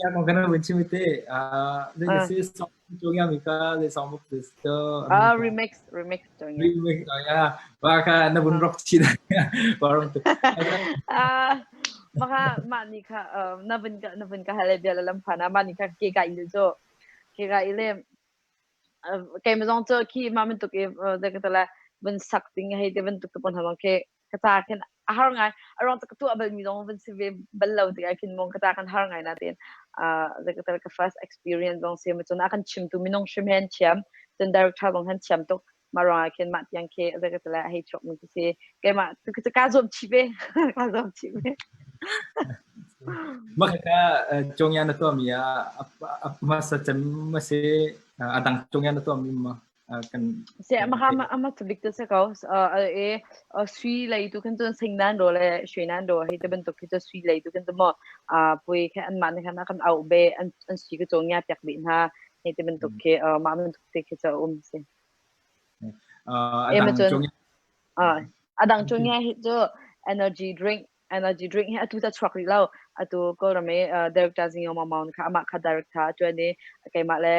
ya kong kana mun chim te le si song chung ya mi ka le song buk this to ah remix remix chung ya remix ya wa ka na bun rock chi da warum tu ah maka ma ni kha na bun ka na bun ka hale bia lam phana ma ni kha ke ka il cho ke ka ile keimah zong cu khi mah bantuk i zei ka ti lai vun sak ding hei ti bantuk te pawl hna zong khi ka ca khin a har ngai. A ruang cu ka tuah balmi zong vun si ve bal lo tikah khin mong ka ca kan har ngai natein zei ka ti lai ka first experience zong si ma cun a kan chimtu minung hrim he an thiam, cun director zong han thiam tuk. Mah ruangah khin mah tiang khi zei ka ti lai a hei chuak mi khi si. Keimah tu kaa zuam chih ve. Kaa zuam chih ve. Mah kha congya na tuahmi ah hmasa cem ma si a dang congya na tuahmi ma kan Se ama ama bik te se ko e sui lei tu kan cun sing nan ro le shui nan ro hei te bantuk khi cu sui lei tu kan cu mo pui khe an mah nih khan kan au be an an sui ka congya piak dih hna hei te bantuk khi mah bantuk te khi cu um si. A dang congya A dang congya hi cu energy drink energy drink hi atu ta chuak rih lo. Atu Kawlram i director Zing Maung Maung kha amah kha director a ṭuan i keimah le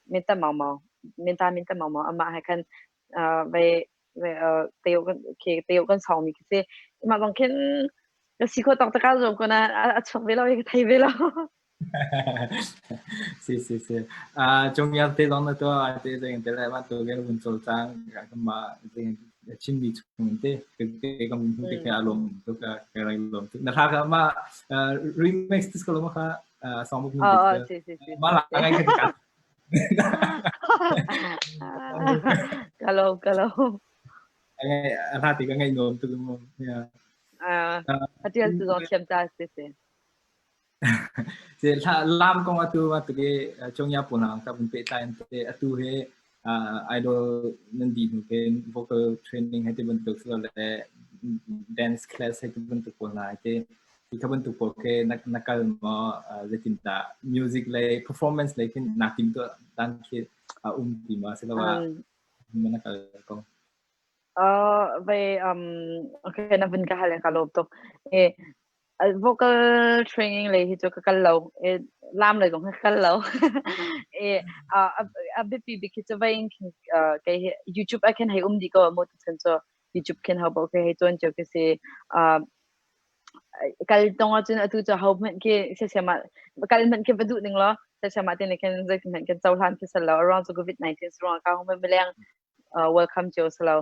Minta Maung Maung Minta minta mau mau amah he khan vai vai teo kan ke teo kan song mi khi si. Mah bang khin ka si kho tak tak zong ko na a chuak ve lo i ka thei ve lo. Si si si. Cung yar te zong na to te zeng te lai ma to gel bun chol chang ka ma zeng chin mi chung te ke ke kam hu te ke alom to ka ke rai lom tu na tha ka ma remix tis ko lo ma kha song bu Oh, oh, si si si. Ma la ngai ka ka. Kalau kalau. Ngai a hla ti ka ngai nom tu mo. Yeah. Ah, atial tu zong thiam ta si si. Lam kong atu bantuk i Congya pawl hna ka vun pehtlai an te atu hi idol nan dih hnu khin vocal training hei ti bantuk silole dance class hei ti bantuk pawl hna hei ti hi kha bantuk pawl khi na kal maw zeitindah music lei performance lei khin naa timtuah dan khi a um ti maw asiloah na kal ko? Vei okay na vun ka hal in ka lawm tuk. Vocal training lei hi cu ka kal lo. Lam lei zong hi ka kal lo. A biapi bik hi cu vei in khin kei hi YouTube ah khin hei um dih ko mu tuchan cu YouTube khin ho paoh khi hei cawn cio khi si. Kal tong ahcun atu cu ho hmanh khi siasiam ah kal hmanh khi va duh ning law siasiam ah tin khin zeitin hmanh khin cohlan khi sal lo. A ruang cu COVID-19 ruang ah ka hung mileng welcome cio si lo.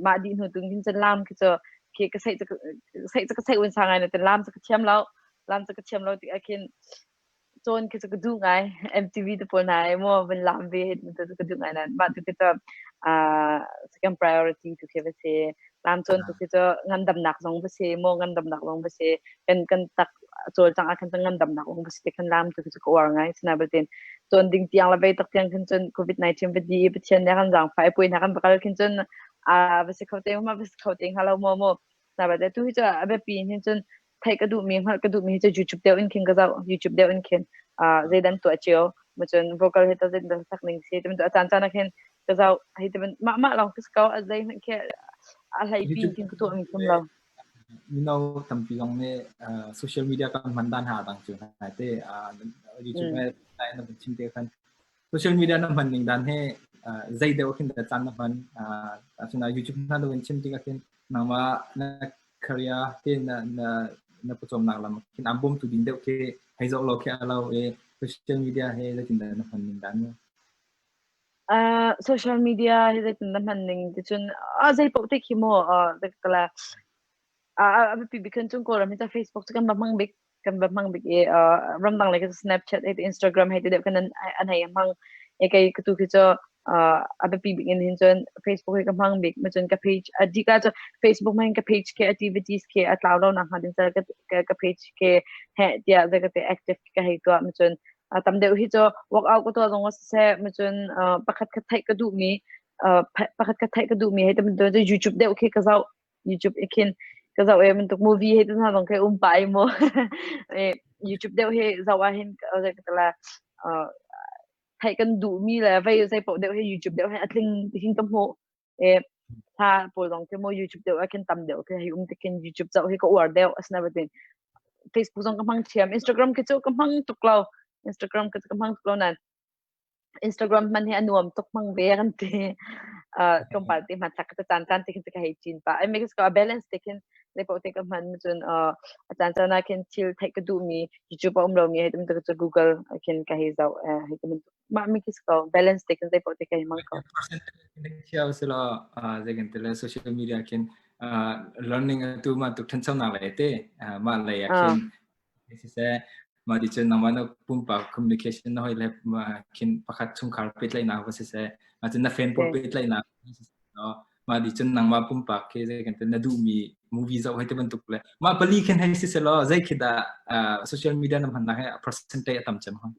Mah dih hnu tun khin cun lam khi cu khi ka seih seih cu ka seih un sa ngai na tin lam cu ka thiam lo. Lam cu ka thiam lo tik ah khin cawn khi cu ka duh ngai. MTV te pawl hna i maw van lam ve tu ka duh ngai nan mah tu khi cu second priority tu khi va si. Lam cawn tu khi cu ngandamnak zong va si maw ngandamnak zong va si kan kan tak cawlcangh ah khan cun ngandamnak zong va si te khan lam tu khi cu ka uar ngai. Sinain belte cawn ding tiang le vei tak tiang khin cun COVID-19 va di i Pathian nih a kan zaangfah i puai hna kan va kal khin cun a va si kho te ma va si kho te hnga lo maw mu. Na ba tu hi cu a biapi in hin cun theih ka duhmi hngalh ka duhmi hi cu YouTube deuh in khin ka zoh YouTube deuh in khin zeidan tuah cio ma cun vocal hi ta zeidan sak ning si tu a caan caan ah khin ka zoh hei ti mah mah lawng ka ko a zei hmanh khi a hlei pi khin ka tuah mi kum lo. Mino tampi zong nih social media kan hman dan ha dang cu hna te YouTube he na chim te khan social media na hman ning dan he zei deuh khin da caan na hman asuna YouTube na do in chim tikah khin nangma na career te na na na pawcawmnak lam khin am bawm tu ding deuh khi hei zoh lo khi alo e social media he zeitin dah na hman ning dan Social media hi zeitin na hman ning ti cun a zei paoh te khi mu kala a biapi bik khan cun Kawlram hi cu Facebook cu kan va hmang bik kan va hmang bik i ramdang lei khi cu Snapchat hei ti Instagram hei ti deuh khan an hei hmang i kei tu khi cu a biapi bik in hin cun Facebook hi ka hmang bik ma cun ka page a dika cu Facebook hmang ka page ke activities ke a tlau lo nak hnga ding ca ka page ke he tiah zei ka te active ka hei tuah ma cun tam deuh hi cu workout ka tuah zong ah siseh ma cun pakhat khat theih ka duhmi pakhat khat theih ka duhmi hei tam deuh YouTube deuh khi ka zoh YouTube i khin ka zoh e bantuk movie hei tu hna zong khi um pa i mu YouTube deuh hi zoh ah hin ka ka theih kan duhmi le vei zei paoh deuh hi YouTube deuh hi a tling ti khin ka hmuh e hla pawl zong khi mu YouTube deuh ah khin tam deuh khi hei um ti khin YouTube zoh hi ka uar deuh asinain Facebook zong ka hmang thiam Instagram khi cu ka hmang tuk lo Instagram khi cu ka hmang tuk lo nain Instagram hman hi a nuam tuk hmang ve kan ti tlawmpal te hmanthlak ka caan caan te khin ka hei cin pah ai me ka balance te khin zei paoh te ka hman cun a caan caan ah khin thil theih ka duhmi YouTube a um lomi hei tum cu Google khin ka hei zoh hei ka mah mi khi ko balance te khin zei paoh te ka hei hmang ko. Thiau sila zei kan tele social media khin learning atu ma tuk thanchonak lei te mah lei ah khin siseh mah ti cun nangmah na pumpak communication na hoi le khin pakhat chungkhar pehtlaihnak va siseh mah cun na friend pawl pehtlaihnak mah ti cun nangmah pumpak khi zei kan na duhmi movie zoh hei ti bantuk le mah pali khin hei siseh law zei khi dah social media na hmannak he percentage a tam cem hang?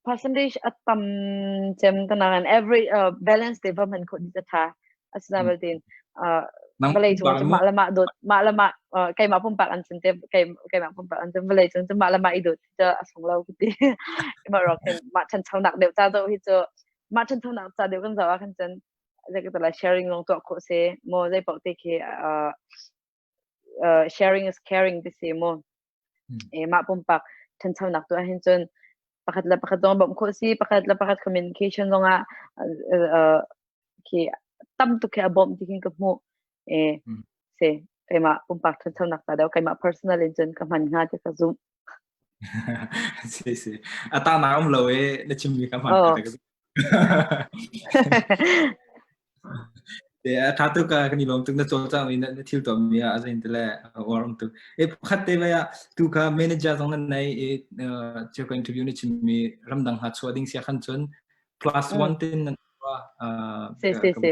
Percentage a tam cem ta nain every balance te va hman khawh dih a ṭha. Asinain belte vawlei cung cu mah le mah dawt mah le mah keimah pumpak an cun te keimah pumpak an cun vawlei cung cu mah le mah i dawt cu a sung lo ka ti. Mah ruang khin mah ṭhanchonak deuh ca zoh hi cu mah ṭhanchonak ca deuh kan zoh ah khan cun zei ka ti lai sharing zong tuah khawh si maw zei paoh te khi sharing is caring ti si mu. Mah pumpak ṭhanchonak tuah hin cun. Pakhat le pakhat zong bawmh khawh si, pakhat le pakhat communication zongah khi tam tuk khi a bawmh ti khin ka hmuh. E si keimah pumpak ṭhanchonak ta deuh keimah personal in cun ka hman hnga ti ka zumh. Si si. A ta na um lo e na chimmi ka hman ka ka Te a tha tuk ka kan i lawm tuk na cawlcang mi na thil tuah mi ah a zain te le uar um tuk. E pakhat te vai ah tu kha manager zong nan nei i chiu ka interview ni chimmi ramdang ha chuah ding sia khan cun plus one tin nan tua Si si si.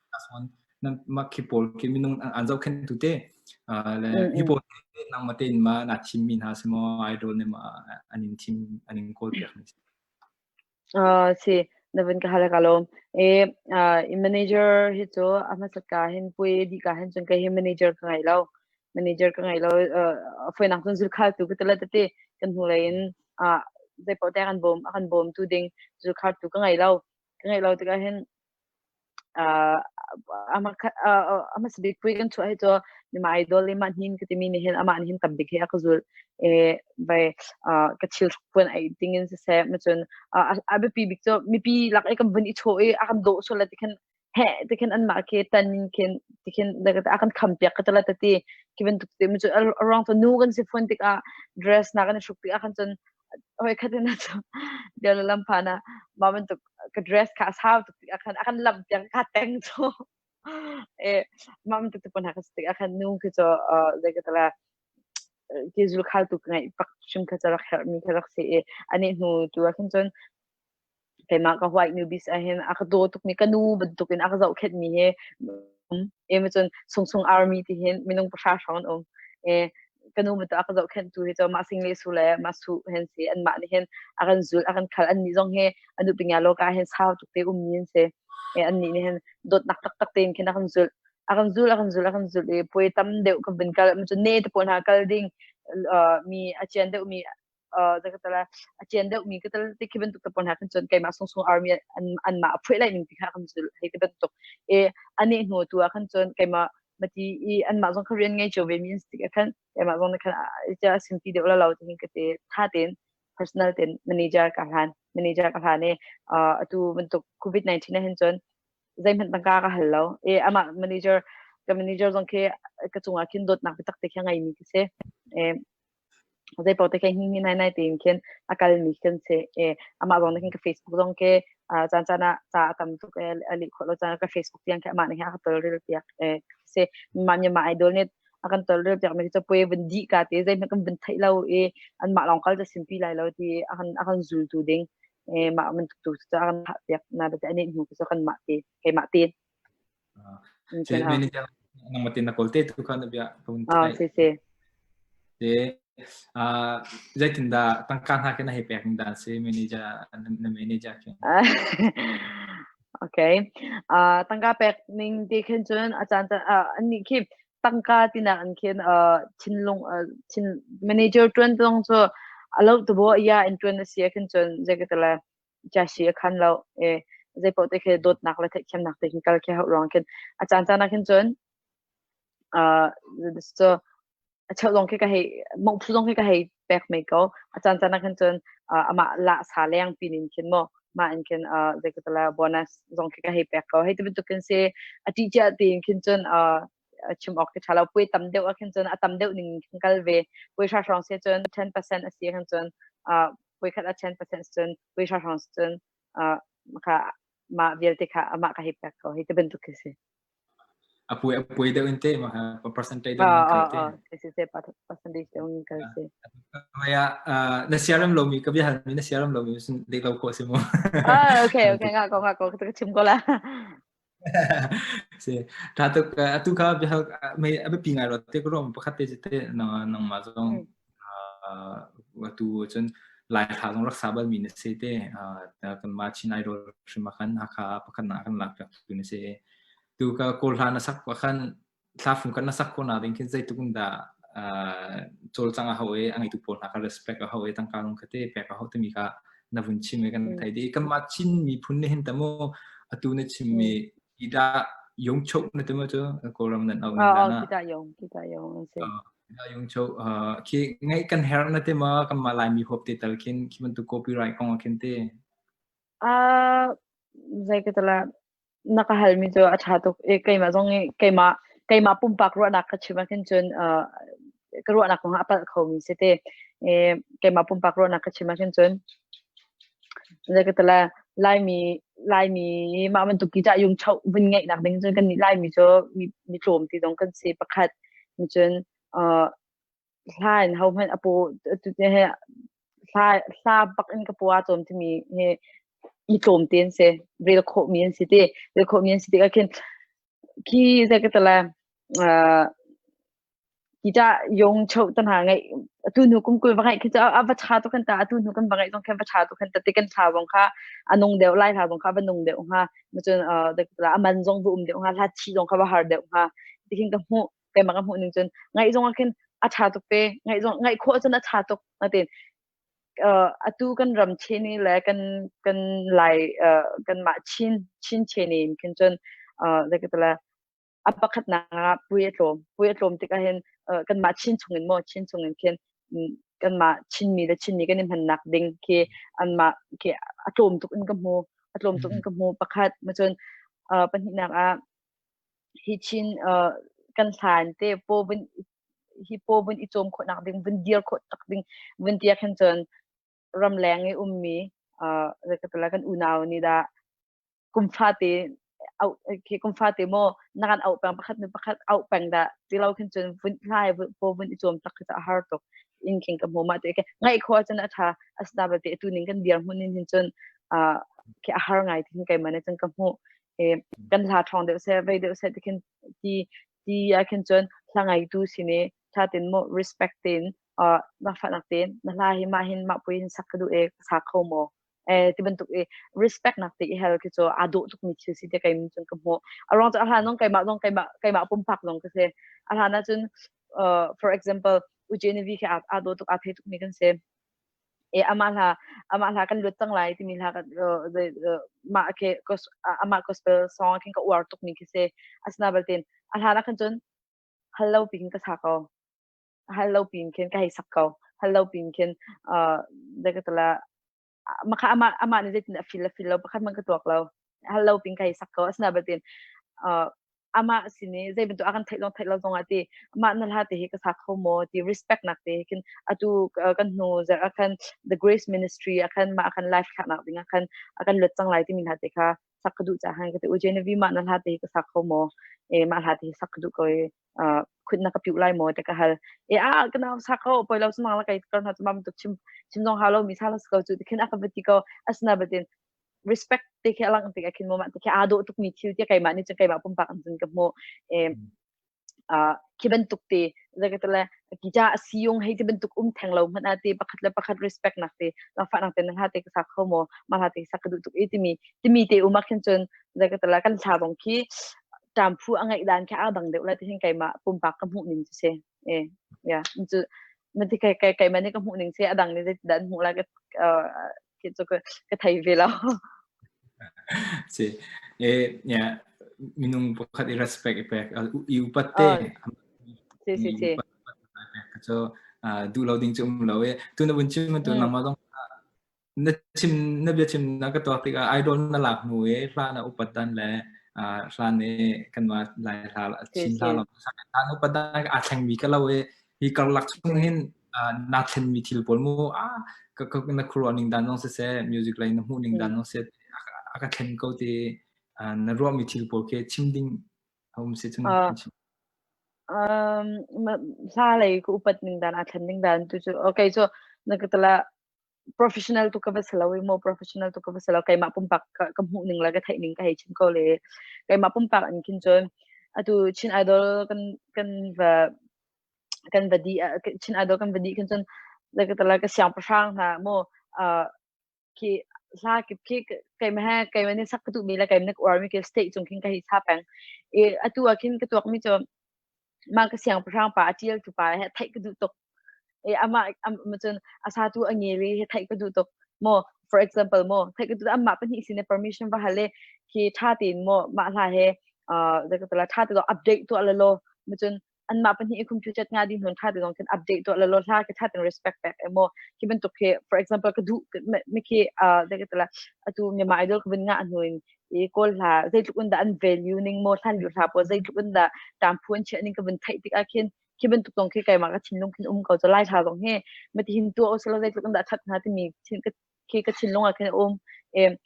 Plus one nan ma khi pawl khi minung an zoh khen tu te le hi pawl nang ma tein ma na thim mi hna si maw idol ne ma an in thim an in kawl piak mi si. Si, na vun ka hal ka lawm. E, i manager hi cu a hmasat ka hin pui dih ka hin cun kei hi manager ka ngei lo. Manager ka ngei lo. Foinak cun zulkhaltu ka ti le tete kan hnulei in zeipaoh te a kan bawm a kan bawmtu ding zulkhaltu ka ngei lo. Ka ngeih lo tikah hin A hmasa bik pui kan chuah hi cu mah idol i mah hnin ka timi nih hin amah nih hin tam bik hi a ka zulh. I vai ka thil puan ei ding in siseh macun a biapi bik cu mipi lak i kan vun i chawh i a kan dawh sual ti khin heh ti khin anmah khi tan in khin ti khin a kan kham piak ka ti la ti khi bantuk te macun a ruang cu nu kan si fawn tikah dress na kan i hruk tikah khan cun hoi khat in a lam phan ah mah bantuk ka dress kha a sau tuk tikah khan a kan lamh piak ka teng cu e mah bantuk te pon ha ka si tikah khan nu khi cu zei ka tala ki zul khal tu ka ngaih pak hrim kha cu rak herh mi kha rak si i ani hnu tu ah khin cun keimah ka white newbies ah hin a ka daw tuk mi ka nu bantuk in a ka zohkhenh mi hi um e ma cun sung sung army ti hin minung pahra hrawng an um e ka nu bantuk a ka zohkhenh tu hi cu mah sing le su le mah su hen si an mah nih hin a kan zul a kan khal an nih zong hi anu pinya lo ka hin sau tuk te um mi an si e an nih nih hin dawtnak taktak tein khin a kan zul a kan zul a kan zul a kan zul i puai tam deuh kan vun kal cun ne te pawl hna kal ding mi a cian deuh mi a cian deuhmi ka tal ti khi bantuk te pawl hna khan cun keimah sungsung army an anmah a phuai lai ning ti kha kan zul hei ti bantuk e ani hnu tu ah khan cun keimah mati i anmah zong kha rian ngei cio ve mi an si tikah khan keimah zong nih khan a simpi deuh la lo ti hin ka ti tha tein personal ten manager ka hlan manager ka hlan i atu bantuk covid-19 ah hin cun zeihmanh tangka ka hal lo e amah manager ka manager zong khi ka cungah khin dawtnak biatak te khi a ngeimi khi si e Zeipaoh te khi hing nai nai tein khin a kalmi kan si. I amah zong nih khin ka Facebook zong khi caan caan ah ca a tam tuk i a lih khawh lo caan ah ka Facebook tiang khi amah nih hin a ka tawlrel piak si. Mah Myanmar Idol nih a kan tawlrel piakmi cu puai vun dih ka ti zeihmanh kan vun theih lo i anmah lawng kal cu simpi lai lo ti a kan zultu ding mah bantuk tu cu a kan thah piak na bete anih hnu cu kanmah te keimah te. Manager nangmah te na kawl te tu kha na bia ka vun Ah, theih. si si. Te zeitindah tangka hna khi na hei pek ning dah si manager na manager khi? Okay. Tangka pek ning ti khin cun a caan an nih khi tangka tinak an khin thinlung thin manager ṭuan zong cu a lo tu bo ya in ṭuan a si ah khin cun zei ka ti le chiasi a khan lo e zeipaoh te khi dawtnak le theihthiamnak te khi kal khi hauh ruang khin a caan caan ah khin cun cu a cheu zong khi ka hei mongphu zong khi ka hei pek mei ko a caan caan ah khin cun amah la sa leng pin in khin mo ma in khin zei ka tala bonus zong khi ka hei pek ko hei ti bantuk khin si a ti chia tiin khin cun chim awk khi ṭha lo puai tam deuh ah khin cun a tam deuh ning khin kal ve puai hra hrawng se cun 10% a si khin cun puai khat a 10% cun puai hra hrawng cun kha mah vialte kha amah ka hei pek ko hei ti bantuk khi si A puai a puai deuh in te ma percentage deuh in kal te. Si si percentage deuh in kal si. Maya na siaram lomi ka bia halmi na siaram lomi sun dek lo ko si mu. Ah okay okay nga ko nga ko ka chim ko la. Si tha tuk atu kha biahal mei a biapi ngai ro te ko rom pakhat te te nang nangmah zong atu cun Lai thla zong rak sa bal mi na si te kan ma Chin Idol hrim ah khan Hakha pakhat na kan lak piak tu na si tu ka kawl hla na sak pa khan thla fung kan na sak ko na ding khin zeitluk in dah cawlcang a hau i a ngeitu pawl hna kha respect a hau i tangka lung kha te pek a hau timi kha na vun chim i kan thei dih kanmah Chin miphun nih hin tamu atu na chimmi ida yong chok na timo cu Kawlram nan au ning dana kita yong kita yong an si. Yung cho khi ngai kan her na te ma kan ma Laimi hop te tal khin khi bantuk copyright kong ah khin te. Zei ka tala na ka halmi cu a ṭha tuk i keimah zong i keimah pumpak ruahnak ka chim ahkhin cun ka ruahnak kong ah a palh khomi si te. Keimah pumpak ruahnak ka chim ahkhin cun zei ka tala Laimi mah bantuk ki cah yung choh vun ngeihnak ding cun kannih Laimi cu mi tlawm ti zong kan si pakhat. Cun hla in hohmanh a paw hla hla bak in ka paw aa cawm timi hi mi tlawmte an si. Rel khawhmi an si ti. Rel khawhmi an si tikah khin khi zei ka tala hi tah yong choh tan ha ngeih atu hnu kum 20 va ngeih khi cu a va ṭha tuk khan ta atu hnu kan va ngeih zong khan va ṭha tuk khan ta ti kan thla zong kha a nung deuh lai hla zong kha va nung deuh hnga cun a man zong va um deuh hnga hla thi zong kha va har deuh hnga tikhin ka hmuh. Keimah ka hmuh ning cun ngaih zong ah khin a ṭha tuk te. Ngaih zong ngaih khawh cun a ṭha tuk natin atu kan ram Chin i le kan Lai kanmah Chin Chin in khin cun zei ka ti lai a pakhatnak ah pui a tlawm. Pui a tlawm tikah hin kanmah Chin chungin maw Chin chungin khin kanmah Chinmi le Chinmi kan i hmannak ding khi anmah khi a tlawm tuk in ka hmu. A tlawm tuk in ka hmu pakhat. Cun pahnihnak ah hi Chin kan hlan te paw vun hi paw vun i cawm khawhnak ding vun dir khawh tak ding vun ti ah khin cun ramleng i ummi kan unau nih dah kum fate auh khi kum fate maw na kan auh peng pakhat nu pakhat auh peng dah ti lo khin cun vun hlai paw vun i cawm tak khi cu a har tuk in khin ka hmu mah te ngaih khawh ahcun a ṭha asina belte tu ning kan dir hmun in hin cun khi a har ngai ti keimah nih cun ka hmuh. Kan hla ṭhawng deuh seh, vei deuh seh ti khin ti ti ah khin cun hla ngaitu sin i ṭha tein maw respect tein zaangfahnak tein na hla hi mah hin mah pui hin sak ka duh e ka sa kho maw? Ti bantuk i respect nak te i hal khi cu aa dawh tukmi thil si ti kei cun ka hmuh. A ruang cu a hlan zong keimah zong keimah pumpak zong ka si. A hlan ahcun for example U Genevieve khi aa dawh tuk aa thei tukmi kan si. E amah hla kan luat cang lai timi hla kan mah khi amah gospel song khin ka uar tukmi khi si. Asina baltin a hlan ah khan cun hal lo pin ka sa ko. Hal lo pin khin ka hei sak ko. Hal lo pin khin dekatala makha amah nih zeitin a feel a feel lo pakhat man ka tuak lo. Hal lo pin ka hei sak ko. Asina baltin amah sin i zei bantuk a kan theih zong theih lo zong ah ti mah na hla te hi ka sa kho maw ti respect nak te khin atu kan hnu zarh ah khan The Grace Ministry ah khan mah khan live thlaknak ding ah khan a kan luat cang lai timi hla te kha sak ka duh caah khan ka ti U Genevieve mah na hla te hi ka sa kho maw e mah hla te hi sak ka duh ko i khut na ka piu lai maw te ka hal e a ka nau sa kho poi lo sumang la kai kar hna chu mam tuk chim chim zong ha lo mi sa lo ko chu ti khin a ka va ti ko asna batin respect te khi alang tik ah khin maw mah te khi aa dawh tukmi thil tiah keimah nih cun keimah pumpak in cun ka hmuh. Khi bantuk te zakatale ki ca a siyung hei ti bantuk um theng lo hmanh ah te pakhat le pakhat respect nak te lafah nak te na hla te ka sak kho maw ma hla te sak ka duh tuk i timi timi te um ah khin cun zakatala kan thla zong khi ṭam phu a ngeih dan khi aa dang deuh la ti hin keimah pumpak ka hmuh ning cu si e ya cu ma ti kai kai keimah nih ka hmuh ning si a dang nih zeitindah an hmuh lai ka khi cu ka thei ve lo. Si. E ya minung pakhat i respect i pek i upat te. Si si si. Cu duh lo ding cu um lo e. Tu na vun chim tu nangmah zong na chim na bia chim na ka tuak tikah idol na lak hnu e hla na upat dan le hlan e kanmah lai hla Chin hla lo hla na upat dan aa thleng mi ka lo e hi karlak chung hin naa thlenmi thil pawl mu a ka na khuaruah ning dan zong siseh music lei na hmuh ning dan zong siseh a ka thlen ko ti na ruahmi thil pawl khi chim ding a um si cun chim. Hla lei ka upat ning dan aa thlen ning dan tu cu okay so na ka tala professional tu ka va si lo i maw professional tu ka va si lo keimah pumpak ka hmuh ning le ka theih ning ka hei chim ko le keimah pumpak in khin cun atu Chin Idol kan va kan va dih Chin Idol kan va dih khin cun like ka siangpahrang hna maw khi hla kip khi keimah he keimah nih sak ka duhmi le keimah nih ka uarmi khi stage cung khin ka hei sa peng i atu ah khin ka tuakmi cu mah ka siangpahrang pa a ṭialtu pa he theih ka duh tuk. I amah cun a satu a ngeli he theih ka duh tuk. Maw for example maw theih ka duh amah pahnih sin i permission va hal i khi ṭha tein maw mah hla he ṭha te update tuah la law cun. Anmah pahnih i computer nga ding hnon tha te zong khin update tuah la lo hla ke tha ten respect pek emo khi bantuk khi, for example, ka duh mi khi de ka tala atu Myanmar Idol ka vun nga hnuin i Kawl hla zeitluk in dah an value ning mo hlan lu hla pawl zeitluk in dah tam phu an chiah ning ka vun theih tik ah khin khi bantuk zong khi keimah ka thinlung khin um ko. Cho Lai hla zong hi mati hin tu oslo zeitluk in dah that hna timi thin ka khi ka thinlung ah khin um e.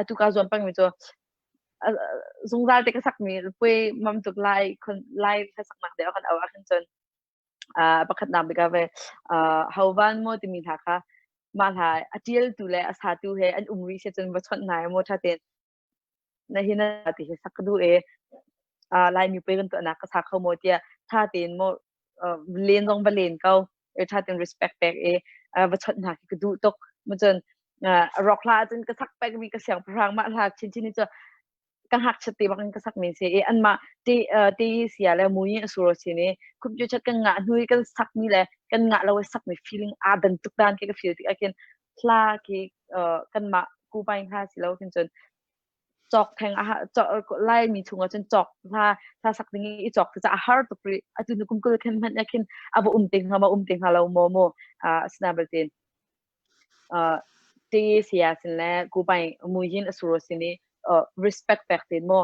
Atu ka zuam pang mi cu zungzal te ka sak mi pui mam tuk lai khon lai hla sak nak deuh kan au ah khin cun pakhat nak bika ve hovan mo timi hla kha mah hla a tial tu le a sa tu he an um ri se cun va chawnh hna mo tha ten na hi na ti hi sak ka duh e, Laimi puai kan tuahnak ka sa kho maw tiah tha tein mo len zong va len ko e, tha tein respect pek e va chawnh hna khi ka duh tuk. Mu cun rock hla cun ka sak pek mi ka siangpahrang mah hla chinchin hi cu ka ngakchiat te bak in ka sak mi si i anmah te te sia le mui asuro sin i khupju chat kan ngah hnu i kan sak mi le kan ngah lo i sak mi feeling aa dan tuk dan khi ka feel tik ah khin hla khi kanmah kupai hla si lo khin cun cawk theng a Laimi chungah cun cawk hla hla sak ding i cawk cu a har tuk rih. Atu nu kum 20 khin hmanh ah khin a va um te hnga ma um te hnga lo maw mu asina belte te saya sin le kupai muyin asuro sin i respect pek tin mo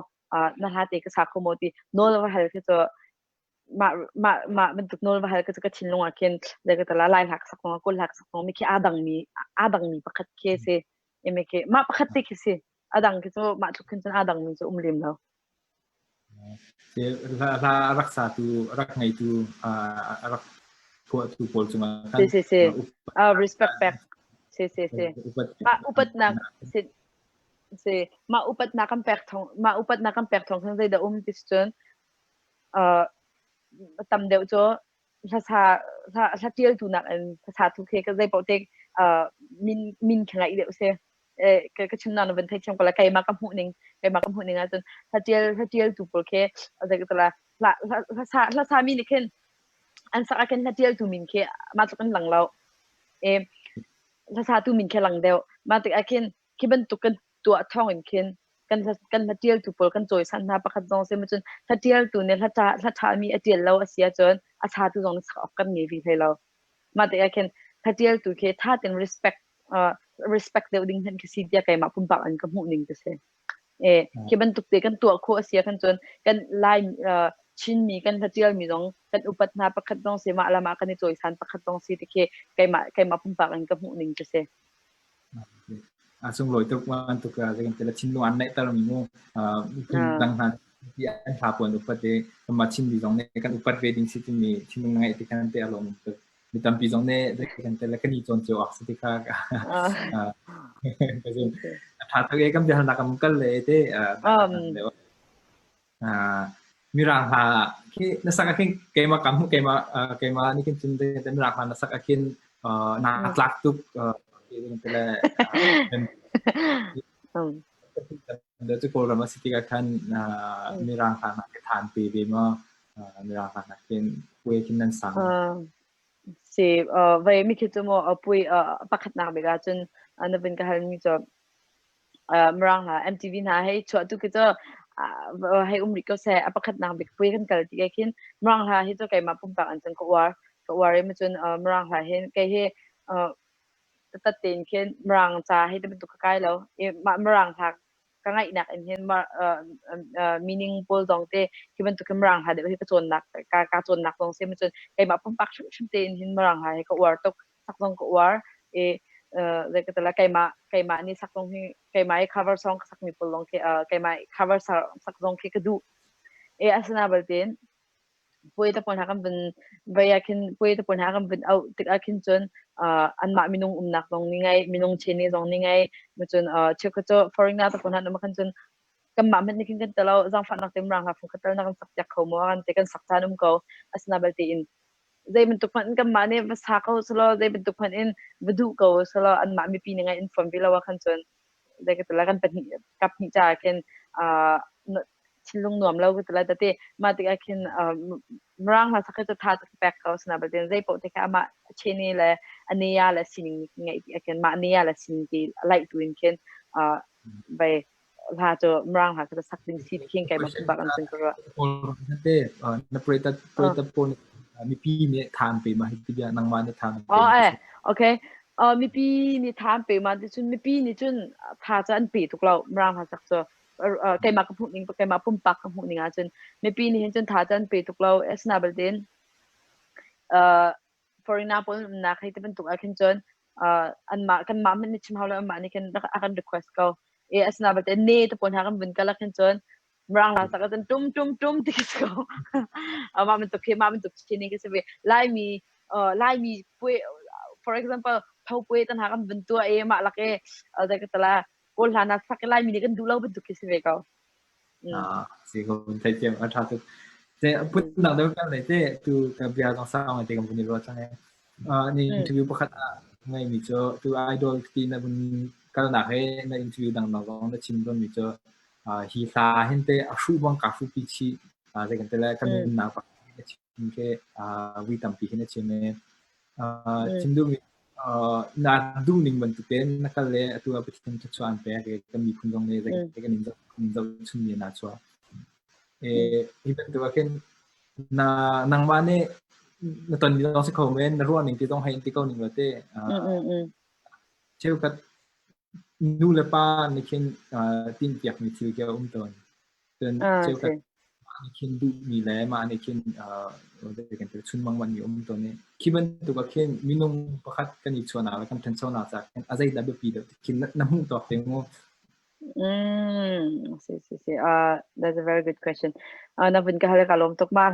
na hla te ka sa kho mo ti nawl va hal khi cu mah mah mah bantuk nawl va hal ka cu ka thinlung ah khin le ka tala Lai hla ka sak zong Kawl hla ka sak zong mi khi aa dangmi pakhat khi si ime khi mah pakhat te khi si. A dang khi cu mah tluk khin cun aa dangmi cu um lem lo. Hla hla a rak satu, a rak ngeitu, a rak phuahtu pawl cungah khan Si si si respect pek si si si mah upatnak si si mah upatnak kan pek thong mah upatnak kan pek thong khan zeidah um ti cun tam deuh cu hlasa hla hla ṭialtu nakin hlasatu khi ka zei paoh te min min khi ngaih deuh si. Ka chim na van theithiam ko la. Keimah ka hmuh ning ahcun hla ṭial hla ṭialtu pawl khi zei ka tala hla hlasa hlasa mi nih khin an sak ah khin hla ṭialtu min khi mah tluk in lang lo e, hlasatu min khi lang deuh. Mah tik ah khin khi bantuk kan tuah thawng in khin kan hla ṭialtu pawl kan cawisan hna pakhat zong si. Cun hla ṭialtu nih hla hla ṭhami a ṭial lo a si ahcun a satu zong nih sak awk kan ngei ve hlei lo. Mah tikah khin hla ṭialtu khi ṭha tein respect deuh ding hmanh khi si tiah keimah pumpak in ka hmuh ning ka si. E khi bantuk te kan tuah khawh a si ahkhan cun kan Lai Chinmi kan hla ṭialmi zong kan upat hna pakhat zong si, mah lam ah kan i cawisan pakhat zong si ti khi keimah pumpak in ka hmuh ning ka si. A sunglawi tuk bantuk zeikan thinlung an neihter mi mu miphun dang hna ti an hla puan upat i kanmah Chinmi zong nih kan upat ve ding si timi thinlung na ngeih ti khan te a lawm tuk. Mi tampi zong nih zeikan te le kan i cawn cio awk si ti kha ka zum. A ṭha tuk e kan biahalnak kan kal le te. Mirang hla khi na sak ah khin keimah kam keimah keimah nih khin cun mirang hla na sak ah khin naa tlak tuk le cu Kawlram a si tikah khan mirang hla hna khi than pe ve maw, mirang hla hna khin puai khin nan sang? Si vei mi khi cu maw pui pakhatnak bik ah cun na vun ka hal mi cu Mirang hla MTV hna hei chuah tu khi cu hei um rih ko seh. A pakhatnak bik puai kan kal ti khin Mirang hla hi cu keimah pumpak in cun ka uar. Ka uar i cun Mirang hla hin kei hi tat tein khin Mirang ca hi ti bantuk ka kai lo. I mah Mirang hla ka ngaihnak in hin meaning pawl zong te hi bantuk hin Mirang hla deuh hi ka cawnnak ka ka cawnnak zong si. Cun keimah pumpak hrimhrim tein hin Mirang hla hi ka uar tuk. Sak zong ka uar i zei ka tila keimah keimah nih sak zong hi keimah i cover song ka sakmi pawl zong khi keimah i cover sak zong khi ka duh e. Asina baltin puai te pawl hna kan vun vai ah khin puai te pawl hna kan vun auh tik ah khin cun anmah minung umnak zong ni ngai minung chen ni zong ni ngai cun cheukhat cu foreigner te pawl hna um khan cun kanmah hmanh nih khin kan telo zaangfahnak te mrang ha fung khat tal na kan sak piak kho maw kan te kan sak caan um ko. Asina balte in zei bantuk hmanh in kanmah nih va sa ko selaw, zei bantuk hmanh in va duh ko selaw, anmah mipi nih ngai in fon ve lo ah khan cun zei ka ti lai, kan pahnih kap hnih caah khin thinlung nuam lo ka ti lai tati. Mah tikah khin Mirang hla sak hi cu tha cu ka pek ko sina batin zei paoh te kha amah chene le ania le sining nih ngeih ti ah khin mah ania le sining ti laih tu in khin vai. Hla cu Mirang hla kha sak ding si ti khin keimah pumpak an cun ka ruah. Te na preta preta pawl mipi nih than pe ma hi ti bia nangmah nih than pe. Oh eh okay. Mipi nih than pe ma ti cun mipi nih cun tha cu an pe tuk lo Mirang hla sak cu keimah ka hmuh ning keimah pumpak ka hmuh ning ahcun mipi nih hin cun tha cu an pe tuk lo asina belte foreigner pawl umnak hei ti bantuk ah khin cun anmah kanmah hmanh nih chim hau lo anmah nih khin a kan request ko. E asina belte ne te pawl hna kan vun kal ah khin cun Mirang hla sak ahcun tum tum tum ti khi si ko. Mah bantuk khi mah bantuk khi ning khi si ve. Laimi Laimi puai for example tho puai tan hna kan vun tuah i mah lak i zei ka tala Kawl hla na sak i Laimi nih kan duh lo bantuk khi si ve ko. Si ko thei thiam a tha tuk. Te phun dang deuh kan lei te tu ka bia zong sang te kan vun i ruah cang e. Ni interview pakhat ah ngai mi cu tu idol ti na vun kalnak he na interview dang dang zong na chim don mi cu hi hla hin te a hru bang ka hru pi chi zei kan te le kan nunnak pak na chim ke vi tampi hin na chim e. Chim duh mi na duh ning bantuk tein na kal le atu ah Pathian thluachuah an pek i kan miphun zong nih zei kan in zoh chunmi na chuah. Hi bantuk ah khin na nangmah nih na tonmi zong si kho men, na ruah ning ti zong hei in ti ko ning law te cheukhat nu le pa nih khin tinhpiakmi thil khi a um tawn. Cun cheukhat mah nih khin duhmi le mah nih khin kan ti chunmang manhmi um tawn i khi bantuk ah khin minung pakhat kan i chuahnak le kan ṭhanchonak caah khin a zeidah biapi deuh ti khin na hmuh tawk te mu. Si si si. That's a very good question. Na vun ka hal ka lawm tuk. Mah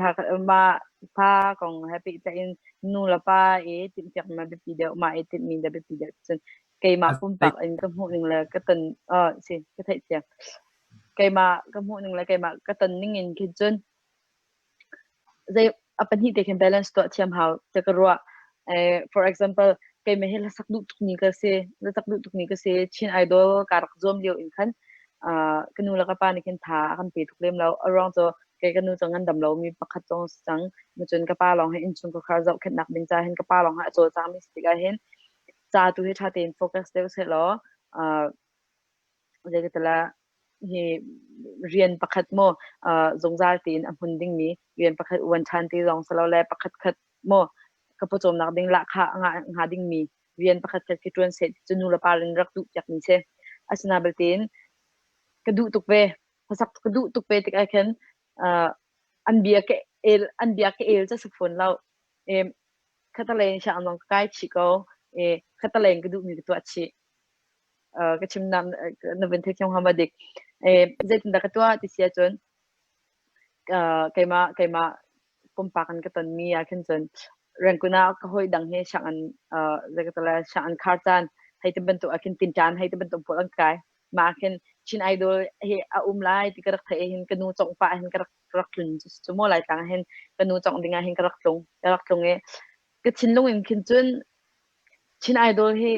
mah hla kong he pehtlai in nu le pa i timhpiak ma biapi deuh, mah i timhmi dah biapi deuh cun keimah pumpak in ka hmuh ning le ka ton si ka theih thiam. Keimah ka hmuh ning le keimah ka ton ning in khin cun zei a pahnih te khin balance tuah thiam hau te ka ruah. For example, keimah hi hlasak duh tuk mi ka si, hlasak duh tuk mi ka si. Chin Idol ka rak zuam lio in khan ka nu le ka pa nih khin tha a kan pe tuk lem lo. A ruang cu kei ka nu cu ngandam lo mi pakhat zong si cang. Cun ka pa lawng hi innchung khar zohkhenhnak ding ca hin ka pa lawng hi a cawlcang mi si tikah hin ca tu hi ṭha tein focus deuh sehlaw zeikatala hi rian pakhat maw zungzal tein a hmun dingmi rian pakhat uan ṭhan ti zong si lo le pakhat khat maw ka pawcawmnak ding lahkhah a ngah hnga dingmi rian pakhat khat khi ṭuan seh ti cu nu le pa in rak duh piakmi si. Asinain belte ka duh tuk ve. Hlasak ka duh tuk ve tikah khin an bia ka el an bia ka el cu a si fawn lo. Khatalei in sianginn zong ka kai chih ko. Khatalei in ka duhmi ka tuah chih. Ka chim na na vun theih thiam hnga maw dik. Zeitindah ka tuah ti si ahcun keimah keimah pumpak in ka tonmi ah khin cun Rangoon ah ka hawi dang he sianginn zei ka ti lai sianginn khar caan hei ti bantuk ah khin tinṭan hei ti bantuk pawl an kai. Mah ah khin Chin Idol hi a um lai ti ka rak theih hin ka nu congh pah hin ka rak ka rak tlun cu maw Laitlang ah hin ka nu congh ding ah hin ka rak tlung ka rak tlung i ka thinlung in khin cun Chin Idol hi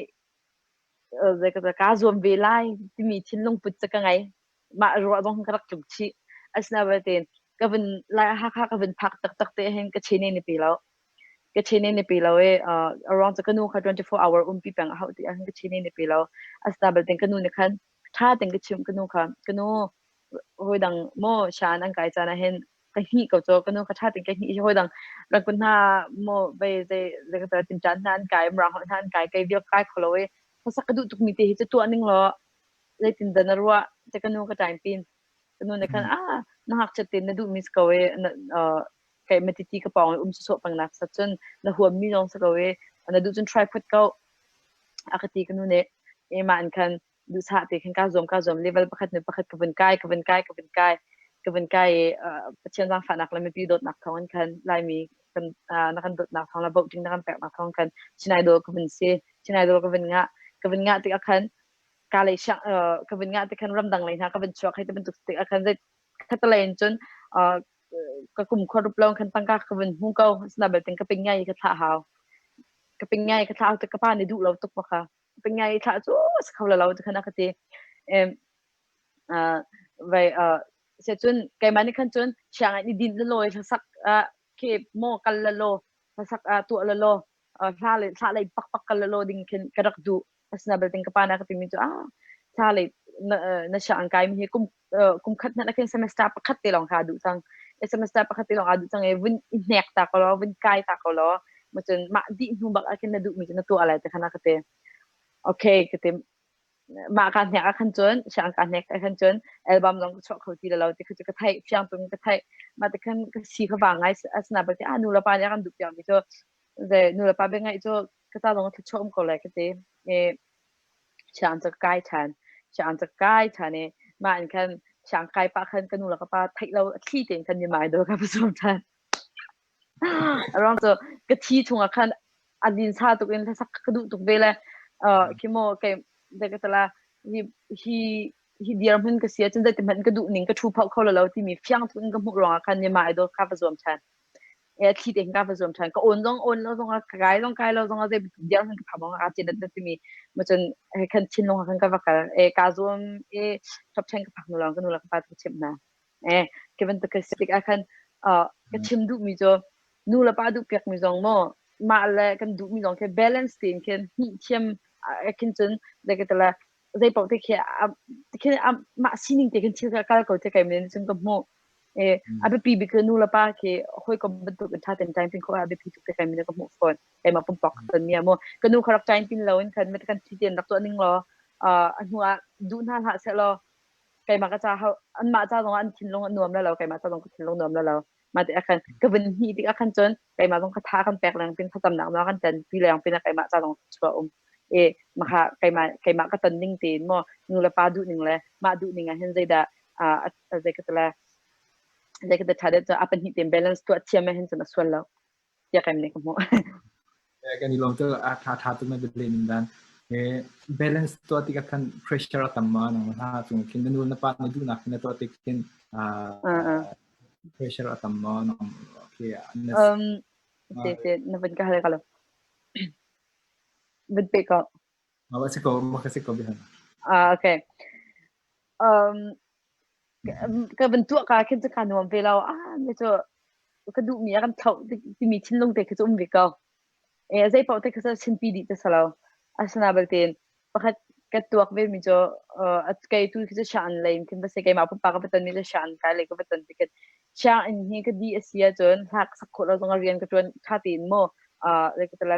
zei ka kaa zuam ve lai timi thinlung put cu ka ngei. Mah ruah zong ka rak tluk chih. Asinain ka vun lai Hakha ka vun phak taktak te hin ka chene ni pi lo. Ka chene ni pi lo i a ruang cu ka nu kha 24 hour umpi peng a hauh ti ahhin ka chene ni pi lo. Asinain ka nu nih khan ṭha tein ka chimh ka nu kha ka nu hawi dang maw shan an kai caan ah hin ka hnih ko cu ka nu kha ṭha tein ka hnih i hawi dang rangkun hna maw vei zei zei ka tinṭan hna an kai mrang holh hna an kai kei vial kai kho lo i hlasak ka duh tukmi te hi cu tuah ning law zeitin dah na ruah te ka nu ka ṭaim pin ka nu nih khan ah na ngakchiat tein na duhmi si ko i na kai matiti ka pawng i um sawsawh peng nak sa cun na huammi zong si ko i na duh cun try phot ko a ka ti ka nu nih e mah in khan duhsah te khin kaa zuam kaa zuam level pakhat hnu pakhat ka vun kai ka vun kai ka vun kai ka vun kai i Pathian zaangfahnak le mipi dawtnak thawng in khan Laimi kan na kan dawtnak thawng le voting na kan peknak thawng khan Chin Idol ka vun si Chin Idol ka vun ngah ka vun ngah tikah khan ka lei siang ka vun ngah tik khan ramdang lei hna ka vun chuak hei ti bantuk tikah khan zei khatalei in cun ka kum khua rup lo khan tangka ka vun hmu ko asina belte ka ping ngai ka thlah hau ka ping ngai ka thlah hau tik ka pa nih duh lo tuk ma kha Pingai thlah cu a si kho lo ti khan a ka ti. Vai cun keimah nih khan cun sianginn i din lelaw i hlasak khi maw kal lelaw hlasak tuah lelaw hla le thlah lei pakpak kal lelaw ding khin ka rak duh. Asina belte ka pa nih a ka timi cu ah thla lei Na na sianginn kai mi hi kum kum khat hmanh ah khin semester pakhat te lawng kha aa duh cang. Semester pakhat te lawng aa duh cang i vun i hnek ta ko law, vun kai ta ko law, macun mah dih hnu bak ah khin na duhmi cu na tuah lai ti khan a ka ti. Okay ka ti. Mah kaa hnek ah khan cun, sianginn kaa hnek ah khan cun album zong ka chuah kho ti lo ti kha cu ka theih, fiang tuk in ka theih. Mah ti khan ka si kha vang ngai. Asinain bal ti ah nu le pa nih a kan duh piakmi cu zei nu le pa bia ngaih cu ka ca zong thluachuah um ko lai ka ti. I sianginn cu ka kai ṭhan. Sianginn cu ka kai ṭhan i mah in khan sianginn kai pah khan ka nu le ka pa theih lo a thli tein khan mimai dawr ka va zuam ṭhan. A ruang cu ka thi chungah khan a linsa tuk in hlasak ka duh tuk ve le khi maw kei zei ka tala hi hi hi dirhmun ka si ahcun zeiti hmanh ka duh ning ka ṭhu phoh kho lo timi fiang tuk in ka hmuh ruangah khan mimai dawr kha va zuam ṭhan. E thli tein ka va zuam ṭhan. Ka awn zong awn lo zongah ka kai zong kai lo zongah zei dirhmun ka phak zongah kaa cin dat timi macun he khan thinlung ah khan ka va kal. E kaa zuam i top 10 ka phak hnu lawng ka nu le ka pa cu ka chimh hna. Eh, khi bantuk ka si tikah khan ka chim duhmi cu nu le pa duhpiakmi zong maw mah le kan duhmi zong khi balance tein khin hnih thiam khin cun zei ka tila zei paoh te khi khin mah sining te khin thil kal ko te kai men cun ka hmuh. Eh, a biapi bik cu nu le pa khi hawikom bantuk in ṭha tein time pin khawh a biapi tuk te kai men ka hmuh fawn. Keimah pumpak ka ton mi ah mu ka nu kha rak time pin lo in khan met kan thi tein rak tuah ning law a hnu ah duh hna hlah seh law keimah ka ca anmah ca zong ah an thinlung a nuam la lo, keimah ca zong ka thinlung nuam la lo. Mah tikah khan ka vun hnih tikah khan cun keimah zong ka tha kan pek leng pin thlacamnak nawl kan ṭan pi leng pin ah keimah ca zong chuah um e maka keimah keimah ka ton ning tein maw nu le pa duh ning le mah duh ning ah hin zeidah zei ka tala zei ka tha det a pahnih tein balance tuah thiam hin cun a sual lo tiah kaim nih ka hmuh. Kan i lawm tuk a tha tha tuk na bible ning dan. Balance tuah tikah khan pressure a tam ma nang ha chung khin na nu na pa na duhnak na tuah tik khin pressure a tam ma nang okay. Te te na van ka hal ka lo. Van pe ko. Ma si ko ma ka si ko bihan. Ah okay. Ka van tuah ka khin cu ka nuam ve lo. Ah me cu ka duhmi a kan thlauh timi thinlung te khi cu um ve ko. E zei paoh te khi cu chinpi dih te si lo. Asina belte pakhat ka tuak ve mi cu kei tu khi cu sianginn lei in khin va si, keimah pumpak ka va ton mi cu sianginn kai lei ka va ton tikhin sianginn hi ka dih a si ahcun hlak sak khawh lo zong ah rian ka ṭuan ṭha tein maw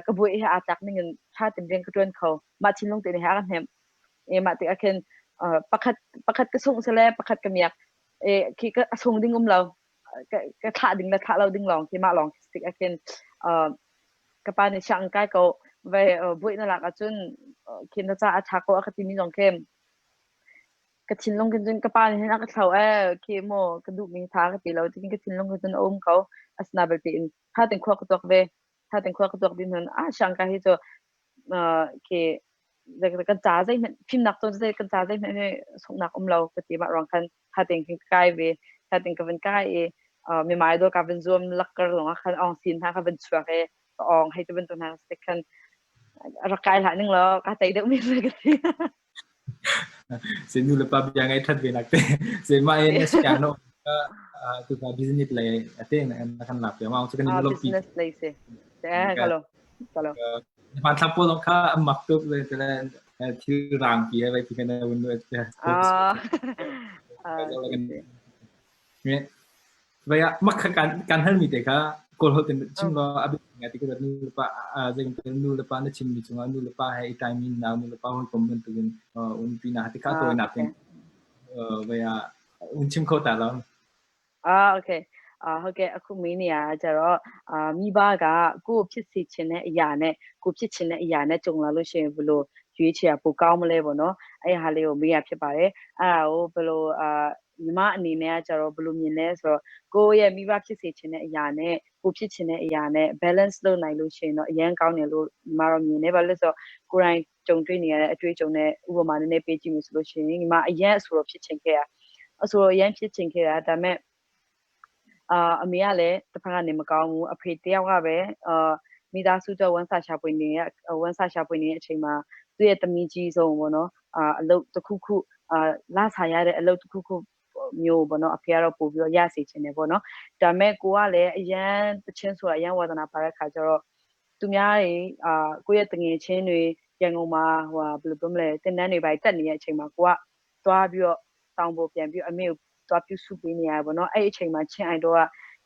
ka buai he aa tlak ning in ṭha tein rian ka ṭuan kho. Mah thinlung te nih he a ka hnemh. E mah tikah khin pakhat pakhat ka sungh sile pakhat ka miak. E khi ka a sung ding um lo. Ka thlah ding le thlah lo ding lawng khi mah lawng khi tik ah khin ka pa nih sianginn kai ko vai buai na lak ahcun khi na ca a ṭha ko a ka timi zong khi ka thinlung khin cun ka pa nih hin a ka thlo ee khi maw ka duhmi tha ka ti lo tikin ka thinlung khin cun a um ko. Asina belte in tha tein khua ka tuak ve. Tha tein khua ka tuak ding hun ah sianginn kai hi cu khi kan ca zeihmanh fimnak cawn zei kan ca zeihmanh hi sunghnak um lo ka ti. Mah ruang khan tha tein khin ka kai ve. Tha tein ka van kai i mimai dawr ka van zuam lakkar zong ah khan awng sin hna ka van chuak i ka awng hei ti bantuk hna si khan rak kai hlah ning law ka tei deuh mi ka ti. Se nu le pa bia ngai that ve nak te se ma e na siang no tu ka business le ate na kan lak ya ma chu kan ni business lei se kalo kalo. Man thla po kha mak tuk le te thil rang pi he vai ti kan un nu. Ah. Vai mak kha kan kan hal mi te kha kawl hol ten chim lo abi nga ti ka nu le pa zeng te nu le pa na chim mi chunga nu le pa he i timing na nu le pa hoi kom bantukin un pi na ti kha to na ten vai un chim kho ta lo. အာ okay အာဟုတ်ကဲ့အခုမေးနေရတာကြတော့အာမိဘကကိုယ့်ဖြစ်စေချင်တဲ့အရာနဲ့ကိုဖြစ်ချင်တဲ့အရာနဲ့ကြုံလာလို့ရှိရင်ဘယ်လိုရွေးချယ်ပိုကောင်းမလဲပေါ့နော်အဲ့ဟာလေးကိုမေးရဖြစ်ပါတယ်အဲ့ဒါကိုဘယ်လိုအာညီမအနေနဲ့ကကြတော့ဘယ်လိုမြင်လဲဆိုတော့ကိုယ့်ရဲ့မိဘဖြစ်စေချင်တဲ့အရာနဲ့ကိုဖြစ်ချင်တဲ့အရာနဲ့ balance လုပ်နိုင်လို့ရှိရင်တော့အရန်ကောင်းတယ်လို့ညီမတော့မြင်တယ်ဘာလို့လဲဆိုတော့ကိုယ်တိုင်ကြုံတွေ့နေရတဲ့အတွေ့အကြုံနဲ့ဥပမာနည်းနည်းပေးကြည့်မယ်ဆိုလို့ရှိရင်ညီမအရန်အဆိုတော့ဖြစ်ချင်ခဲ့တာအဆိုတော့အရန်ဖြစ်ချင်ခဲ့တာဒါပေမဲ့အာအမေကလည်းတစ်ဖက်ကနေမကောင်းဘူးအဖေတယောက်ကပဲအာမိသားစုတော့ဝန်ဆာရှာပွင့်နေတဲ့ဝန်ဆာရှာပွင့်နေတဲ့အချိန်မှာသူ့ရဲ့သမီးကြီးဆုံးပေါ့နော်အာအလုပ်တစ်ခုခုအာလဆာရတဲ့အလုပ်တစ်ခုခုမျိုးပေါ့နော်အဖေကတော့ပို့ပြီးတော့ရစေချင်တယ်ပေါ့နော်ဒါပေမဲ့ကိုကလည်းအရန်တချင်းဆိုတာအရန်ဝါသနာပါတဲ့ခါကျတော့သူများတွေအာကိုယ့်ရဲ့တငယ်ချင်းတွေရန်ကုန်မှာဟိုဟာဘယ်လိုပြောမလဲတင်တန်းတွေပါတက်နေတဲ့အချိန်မှာကိုက သွားပြီးတော့တောင်ပေါ်ပြန်ပြီးအမေကိုသွားပြုစုပေးနေရတယ်ပေါ့နော်။အဲ့အချိန်မှာချင်းအိုင်တော့က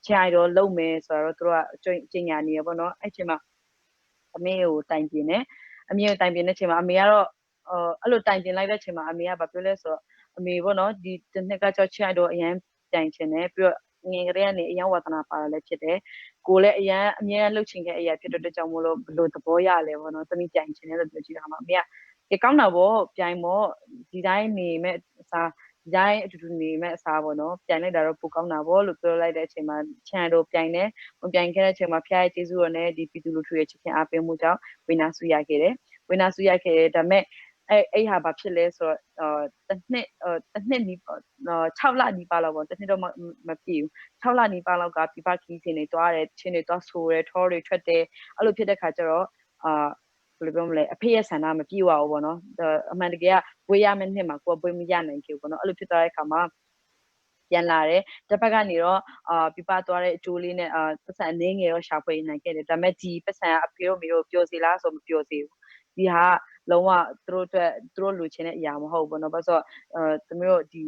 ချင်းအိုင်တော့လုံမယ်ဆိုတော့သူတို့ကကြင်ညာနေရပေါ့နော်။အဲ့အချိန်မှာအမေကိုတိုင်ပြင်တယ်။အမေကိုတိုင်ပြင်တဲ့အချိန်မှာအမေကတော့အဲ့လိုတိုင်ပြင်လိုက်တဲ့အချိန်မှာအမေကဘာပြောလဲဆိုတော့အမေပေါ့နော်ဒီတစ်နှစ်ကကြောက်ချင်းအိုင်တော့အရန်ပြိုင်ချင်တယ်ပြီးတော့ငယ်ကလေးကနေအရန်ဝါသနာပါတာလည်းဖြစ်တယ်ကိုလည်းအရန်အမြဲလှုပ်ချင်တဲ့အရာဖြစ်တဲ့အတွက်ကြောင့်မို့လို့ဘလို့သဘောရလဲပေါ့နော်သမီးပြိုင်ချင်တယ်လို့ပြောကြည့်တာမှာအမေကကကောင်းတာပေါ့ပြိုင်ပေါ့ဒီတိုင်းနေမဲ့အစားဒီတိုင်းအတူတူနေမဲ့အစားပေါ့နော်ပြိုင်လိုက်တာတော့ပိုကောင်းတာပေါ့လို့ပြောလိုက်တဲ့အချိန်မှာချန်တို့ပြိုင်တယ်မပြိုင်ခဲ့တဲ့အချိန်မှာဖျားရဲ့ကျေးဇူးတော်နဲ့ဒီပြည်သူလူထုရဲ့ချစ်ခင်အားပေးမှုကြောင့်ဝိနာဆုရခဲ့တယ်ဝိနာဆုရခဲ့တယ်ဒါပေမဲ့အဲ့အဲ့ဟာဘာဖြစ်လဲဆိုတော့တစ်နှစ်တစ်နှစ်နီး6လနီးပါးလောက်ပေါ့တစ်နှစ်တော့မပြည့်ဘူး6လနီးပါးလောက်ကပြပခီးစင်တွေတွားတယ်ချင်းတွေတွားဆိုတယ်ထောတွေထွက်တယ်အဲ့လိုဖြစ်တဲ့ခါကျတော့အာဘယ်လိုပြောမလဲအဖေရဲ့ဆန္ဒမပြည့်ဝဘူးပေါ့နော်အမှန်တကယ်ကဝေးရမယ့်နှစ်မှာကိုယ်ပွေးမရနိုင်ခဲ့ဘူးပေါ့နော်အဲ့လိုဖြစ်သွားတဲ့ခါမှာပြန်လာတယ်တစ်ဖက်ကနေတော့အာပြပသွားတဲ့အကျိုးလေးနဲ့အာပတ်စံအနေငယ်တော့ရှာဖွေနိုင်ခဲ့တယ်ဒါပေမဲ့ဒီပတ်စံကအဖေတို့မေတို့ပျော်စီလားဆိုမပျော်စီဘူးဒီဟာလုံးဝသူတို့အတွက်သူတို့လူချင်းတဲ့အရာမဟုတ်ဘူးเนาะဘာလို့ဆိုတော့အဲသမီးတို့ဒီ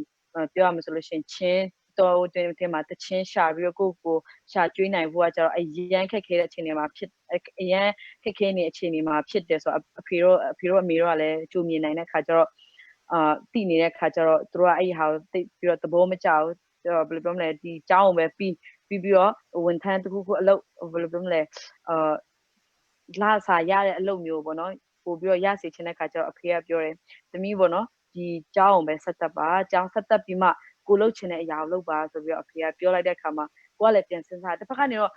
ပြောရမှာဆိုလို့ရှိရင်ချင်းတော်တင်တင်မှာတချင်းရှာပြီးတော့ကိုကိုရှာကျွေးနိုင်ဖို့ကကျတော့အရန်ခက်ခဲတဲ့အခြေအနေမှာဖြစ်အရန်ခက်ခဲနေအခြေအနေမှာဖြစ်တယ်ဆိုတော့အဖေတို့အဖေတို့အမေတို့ကလည်းကြိုမြင်နိုင်တဲ့ခါကျတော့အာတည်နေတဲ့ခါကျတော့သူတို့ကအဲ့ဒီဟာကိုသိပြီးတော့သဘောမကျဘူးဘယ်လိုပြောမလဲဒီเจ้าကိုပဲပြီးပြီးပြီးတော့ဝန်ထမ်းတခုခုအလုပ်ဘယ်လိုပြောမလဲအာလာစာရတဲ့အလုပ်မျိုးပေါ့နော်ပို့ပြီးတော့ရစေချင်တဲ့ခါကျတော့အဖေကပြောတယ်သမီးပေါ့နော်ဒီเจ้าအောင်ပဲဆက်တက်ပါเจ้าဆက်တက်ပြီးမှကိုလှုပ်ချင်တဲ့အရာကိုလှုပ်ပါဆိုပြီးတော့အဖေကပြောလိုက်တဲ့အခါမှာကိုကလည်းပြန်စဉ်းစားတစ်ဖက်ကနေတော့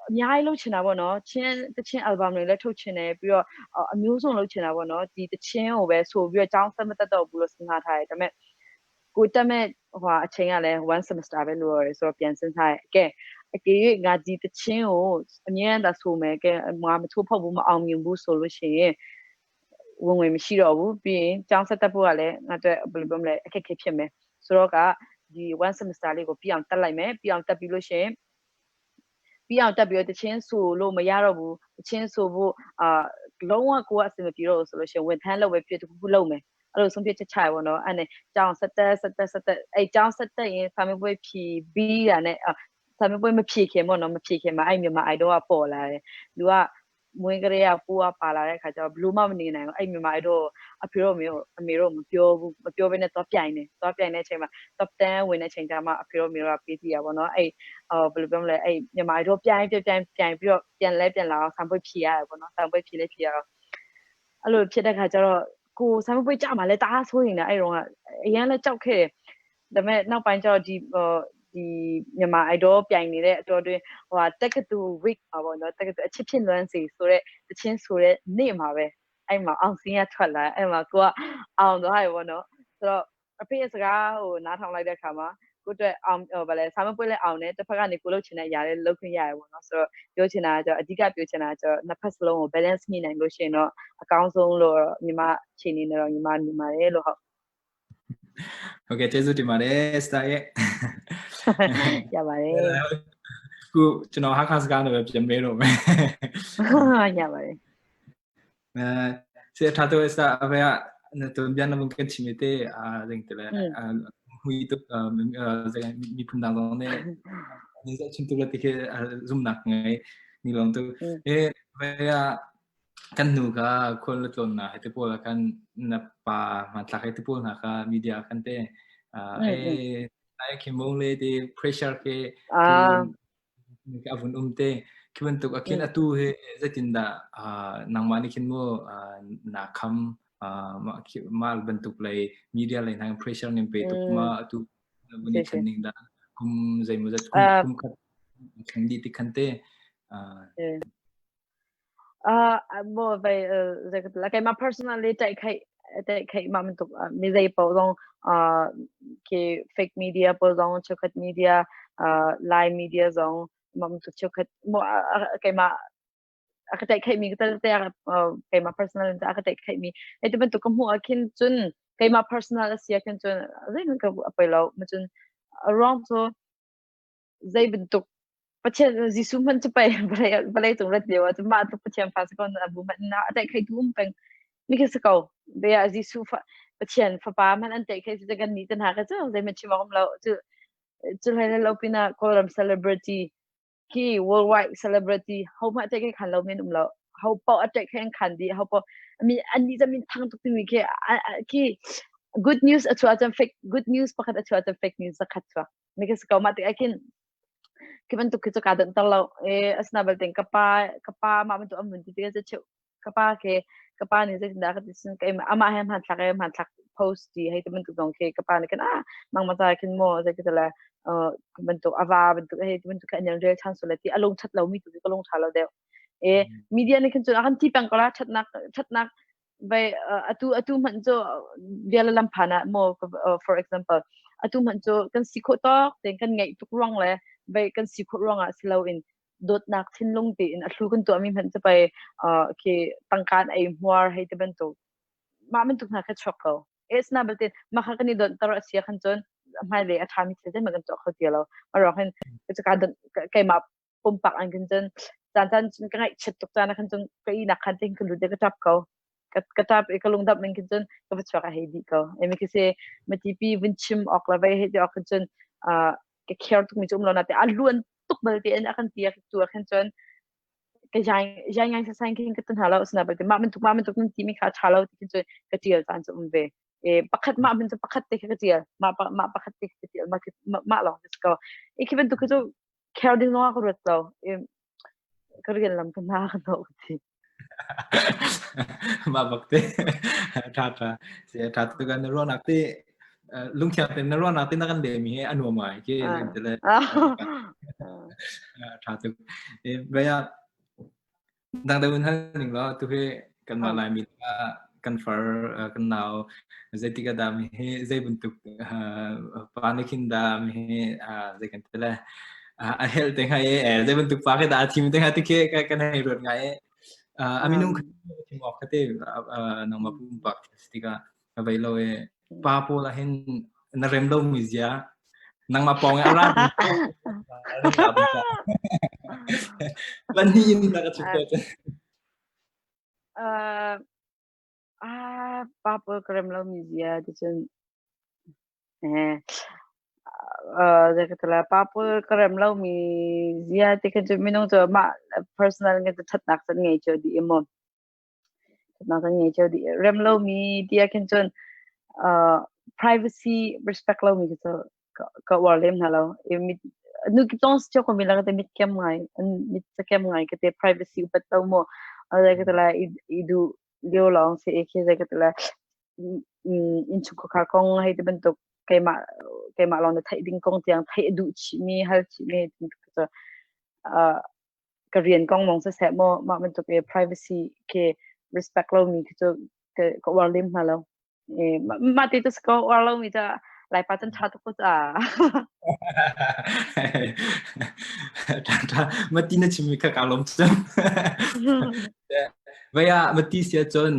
အများကြီးလှုပ်ချင်တာပေါ့နော်ချင်းတချင်း album တွေလည်းထုတ်ချင်တယ်ပြီးတော့အမျိုးစုံလှုပ်ချင်တာပေါ့နော်ဒီတချင်းကိုပဲဆိုပြီးတော့ចောင်းဆက်မတက်တော့ဘူးလို့စဉ်းစားထားတယ်ဒါပေမဲ့ကိုတက်မဲ့ဟိုအချိန်ကလည်း one semester ပဲလိုရတယ်ဆိုတော့ပြန်စဉ်းစားရကဲအကေငါဒီတချင်းကိုအမြဲတမ်းဆိုမယ်ကဲငါမချိုးဖောက်ဘူးမအောင်မြင်ဘူးဆိုလို့ရှိရင်ဝင်ဝင်မရှိတော့ဘူးပြီးရင်ကျောင်းဆက်တက်ဖို့ကလည်းငါတို့ဘယ်လိုပြောမလဲအခက်အခဲဖြစ်မယ်ဆိုတော့ကဒီ one semester လေးကိုပြီးအောင်တက်လိုက်မယ်ပြီးအောင်တက်ပြီးလို့ရှိရင်ပြီးအောင်တက်ပြီးတော့တချင်းဆိုလို့မရတော့ဘူးတချင်းဆိုဖို့အာလုံးဝကိုကအဆင်မပြေတော့ဘူးဆိုလို့ရှိရင်ဝန်ထမ်းလုပ်ပဲဖြစ်တခုခုလုပ်မယ်အဲ့လိုဆုံးဖြတ်ချက်ချရပါတော့အဲ့နဲ့ကျောင်းဆက်တက်ဆက်တက်ဆက်တက်အဲ့ကျောင်းဆက်တက်ရင်စာမေးပွဲဖြေပြီးတာနဲ့စာမေးပွဲမဖြေခင်ပေါ့နော်မဖြေခင်မှာအဲ့မြန်မာအိုင်တော့ကပေါ်လာတယ်လူကမွေးကလေးကပိုးကပါလာတဲ့ခါကျတော့ဘလို့မှမနေနိုင်ဘူးအဲ့မြန်မာအိုင်တော့အဖေတို့မျိုးအမေတို့မပြောဘူးမပြောဘဲနဲ့သွားပြိုင်တယ်သွားပြိုင်တဲ့အချိန်မှာ top 10ဝင်တဲ့အချိန်ကျမှအဖေတို့မျိုးကပေးစီရပါတော့အဲ့အော်ဘယ်လိုပြောမလဲအဲ့မြန်မာအိုင်တော့ပြိုင်ပြိုင်ပြိုင်ပြိုင်ပြီးတော့ပြန်လဲပြန်လာအောင်ဆံပွဲဖြေရတယ်ပေါ့နော်ဆံပွဲဖြေလဲဖြေရတော့အဲ့လိုဖြစ်တဲ့ခါကျတော့ကိုဆံပွဲကြမှာလဲတအားဆိုးရင်လည်းအဲ့တော့ကအရန်လဲကြောက်ခဲ့တယ်ဒါပေမဲ့နောက်ပိုင်းကျတော့ဒီဟိုဒီမြန်မာ idol ပြိုင်နေတဲ့အတော်တွင်ဟိုဟာတက္ကသိုလ် week ပါပေါ့နော်တက္ကသိုလ်အချစ်ဖြစ်လွမ်းစီဆိုတဲ့တချင်းဆိုတဲ့နေ့မှာပဲအဲ့မှာအောင်စင်းရထွက်လာအဲ့မှာကိုကအောင်သွားရပေါ့နော်ဆိုတော့အဖေရဲ့စကားဟိုနားထောင်လိုက်တဲ့အခါမှာကိုအတွက်အောင်ဟိုဗာလဲစာမပွင့်လဲအောင်တယ်တစ်ဖက်ကနေကိုလှုပ်ချင်တဲ့အရာလေးလှုပ်ခွင့်ရတယ်ပေါ့နော်ဆိုတော့ပြောချင်တာကကျတော့အဓိကပြောချင်တာကကျတော့နှစ်ဖက်စလုံးကို balance ညှိနိုင်လို့ရှိရင်တော့အကောင်းဆုံးလို့ညီမအခြေအနေနဲ့တော့ညီမမြင်ပါတယ်လို့ဟုတ် ဟုတ်ကဲ့ကျေးဇူးတင်ပါတယ်စတာရဲ့ ရပါတယ်ခုကျွန်တော်ဟာခါစကားနဲ့ပဲပြင်ပေးတော့မယ် ရပါတယ် အဲစေထားတော့စတာအဖေကတုံပြန်နမကန်ချီမီတေအာဇင်တလေဟွီတုဇင်မိဖုန်ဒါတော့နေနေစချင်းတူလတိခေဇုံနက်ငယ်နီလုံတူအဲဖေကkan nu ka khol tlon na hete pol kan na pa ma tla hete pol na ka media kan te e ai khi mong le te pressure ke ka avun um te khi bantuk akin atu he zatin da nangma ni khin mo na kham ma bantuk lai media lai nang pressure nim pe tuk ma atu buni khan ning da kum zai mo zat kum kum khat khang di ti khan te. မောပဲဇက်ကလကဲမ personally တိုက်ခိုက်တိုက်ခိုက်မမတုမိဇိပေါ်တော့အာကေ fake media ပေါ်တော့ချက်ခတ် media အာ live media ဇောင်းမမတုချက်ခတ်မောကဲမအကတိုက်ခိုက်မိတဲ့တဲ့ကဲမ personal အကတိုက်ခိုက်မိအဲ့တဘတုကမှုအခင်ချွန်းကဲမ personal အစီအခင်ချွန်းဇိကအပေလောမချွန်း wrong so ဇိဘတု Pathian Jesuh hmanh cu pei vawlei vawlei cung rat lio ah cun mah tluk Pathian fa si ko na bu hmanh na a tlaih khei tu um peng mi khi si ko. Bia Jesuh fa Pathian fapa hmanh an tlaih khi si kan nih te hna kha cu zeihmanh chim awk um lo. Cu cu hlei lo pinah Kawlram celebrity khi worldwide celebrity ho hmanh tlaih khi khan lo men um lo. Ho paoh a tlaih khi an khan dih. Ho paoh mi an nih min thang tuk timi khi khi good news a chuah cun fake good news pakhat a chuah cun fake news zakhat chuak. Mi khi si ko mah tik ah khin khi bantuk khi cu kaa donh ter lo. E asina belte ka pa ka pa mah bantuk an vun ti tikah cu ka pa ke ka pa nih zeitindah ka ti cun keimah amah he hmanthlak he hmanthlak post ti hei ti bantuk zong khi ka pa nih khin ah nangmah ca khin maw zei ka ti le bantuk ava bantuk hei ti bantuk khin an rel ṭhan sual ti a lung ṭhat lomi tu ka lung ṭha lo deuh. E media nih khin cun a kan ti peng ko la ṭhatnak ṭhatnak vai atu atu hmanh cu bia le lam phan ah maw for example atu hmanh cu kan si khawh tawk tein kan ngeih tuk ruang le vai kan si khawh ruangah si loin dawtnak thinlung tein a thlu kan tuahmi hmanh cu pei khi tangka an ei hmuar hei ti bantuk mah bantuk hna kha chuak ko. Asina belte mah kha kan i donhter a si ahkhan cun hmailei a ṭhami thil zeihmanh kan tuah kho ti lo. Mah ruang hin cuka don keimah pumpak an khin cun caan caan cun ka ngaihchiat tuk caan ah khan cun ka ihnak khan te ka lut i ka ṭap ko. Ka ṭap i ka lungdamh in khin cun ka va chuak a hei dih ko. Emi khi si matipi vun chim awk le vei hei ti awk khin cun ka care tukmi cu um lo nate a luan tuk balte in a kan ti tu ah khin cun ka jai jai ngai sasain khin ka tan halo asina balte mah bantuk mah bantuk nan ti mi kha tha lo ti khin cun ka tial caan cu um ve. E pakhat mah man cu pakhat te kha ka tial mah mah pakhat te ka tial mah mah lawng si ko. E khi bantuk cu care ding zong ah ka ruat lo. E ka rian lam ka na ka no ti. Mah bak te tha tha si tha tu kan ruahnak te lungthiang te na ruahnak te na kan le mi he a nuam ngai ke te le tha tuk e baya dang dang hal ning lo tu he kan ma lai mi kan far kan nau zeitik ah dah mi he zei bantuk pa ne khin dah mi he zei kan te le a helh te ngai e zei bantuk pa khi dah a thim te ngai ti khi kan hei ruat ngai e a minung thim awk te nangmah pumpak tikah ka vei lo e pa pawl ah hin na rem lo mi zia nangmah pawng e ara ban hi in na ka chuk ko Pa pawl ka rem lo mi zia ti cun Zei ka ti lai, pa pawl ka rem lomi zia ti khin cun minung cu mah personal in ṭhatnak cu an ngei cio dih i mu. Ṭhatnak cu an ngei cio dih. Rem lomi ti ah khin cun privacy respect lomi khi cu ka uar lem hna lo. Nu kip zong si cio ko mi la ka ti mit kem ngai, an mit kem ngai ka ti privacy upat lo mu. Zei ka ti lai, i duh lio lawng si i khi zei ka ti lai, innchungkhar kong hei ti bantuk keimah keimah lawng na theih ding kong tiang theih a duh chihmi hal chihmi cu ka rian kong mong siseh maw mah bantuk i privacy khi respect lomi khi cu ka uar lem hna lo. Mah ti cu ka uar lomi cu Laipa cun ṭha tuk ko ca. Ṭha mati na chimmi kha kaa lawm cun. Vei ah mati sia cun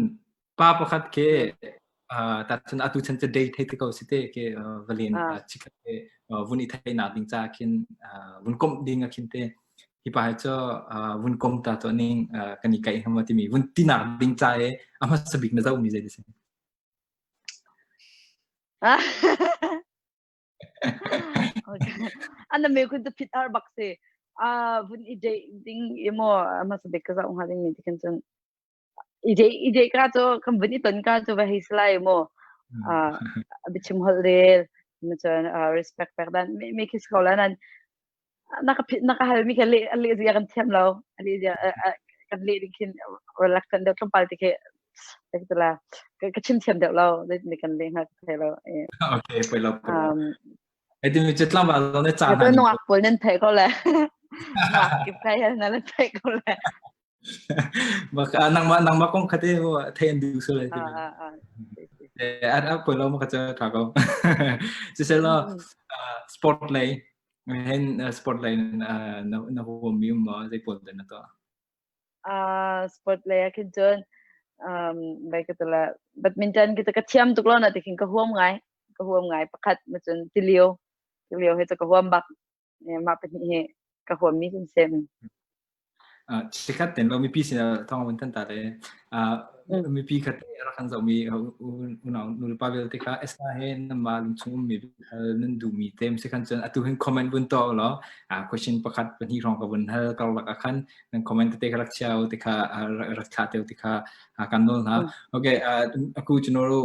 Pa pakhat khi tacun atu chan cu date hei ti ko si te khi valen chikhat te vun i theihnak ding ca khin vun komh ding ah khin te hi pa hi cu vun kom ta to ning kan i kaih hama timi vun tinak ding ca i a hmasa bik na zohmi zei ti si? An na me khun cu phit har bak si. Vun i date ding i maw a hmasa bik ka zoh hnga ding mi ti khin cun I deh ka cu kan vun i ton ka cu va hei si lai mu. Biachim holh rel, cun respect pek dan mi khi si ko la nan na ka na ka hal mi kha leh leh zia kan thiam lo. A leh zia kan leh ding khin reluctant deuh tlawmpal ti khi la ka chim thiam deuh lo zeitin kan leh hnga ka thei lo. Okay, poi lo. Ai ti mi cu tlangval zong nih caan hna Nungak pawl nan theih ko le. Nungak kip kai na nan theih ko le. Bak nangmah nangmah kong kha te thei an duh sual ti. An a poi lo ma kha cu tha ko. Siselaw sport lei hen sport lei na na huam mi um ma zei pawl na tuah? Sport lei ah khin cun bai ka tala badminton ki ka thiam tuk lo na ti khin ka huam ngai. Ka huam ngai pakhat ma cun tilio. Tilio he cu ka huam bak. Mah pahnih hi ka huam mi kan si. Chikkhat ten lo mipi sin thong vun tan ta le. Mipi khat rak kan zohmi unau nulepa vialte kha Esther he nanmah lungchung ummi hal nan duhmi tem si khan cun atu hin comment vun tuah ulaw question pakhat pahnih hrawng ka vun hal karlak ah khan nan comment tete kha rak chia u ti kha rak thlah te u ti kha kan nawl hna. Okay, aku chunoro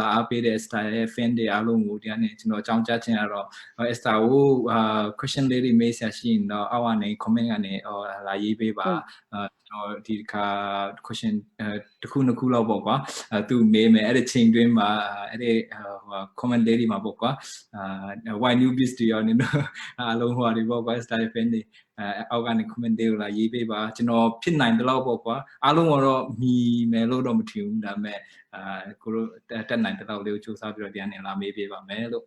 la ape de Esther he fan de alo ngu dia ne chuno chang cha chen aro Esther u question le ri me sia shin no awa ne comment ga ne la yi pe ba ကျွန်တော်ဒီခါ question တစ်ခုနှစ်ခုလောက်ပေါ့ကွာအဲသူမေးမယ်အဲ့ဒီချိန်တွင်းမှာအဲ့ဒီဟို comment လေးတွေမှာပေါ့ကွာအာ why new beast တွေရောနင်တို့အားလုံးဟိုတွေပေါ့ကွာ style fan တွေအဲအောက်ကနေ comment တွေကိုလာရေးပေးပါကျွန်တော်ဖြစ်နိုင်တဲ့လောက်ပေါ့ကွာအားလုံးကတော့မီမယ်လို့တော့မထင်ဘူးဒါပေမဲ့အာကိုတို့တက်နိုင်တဲ့လောက်လေးကိုစူးစမ်းပြီးတော့ဒီကနေလာမေးပေးပါမယ်လို့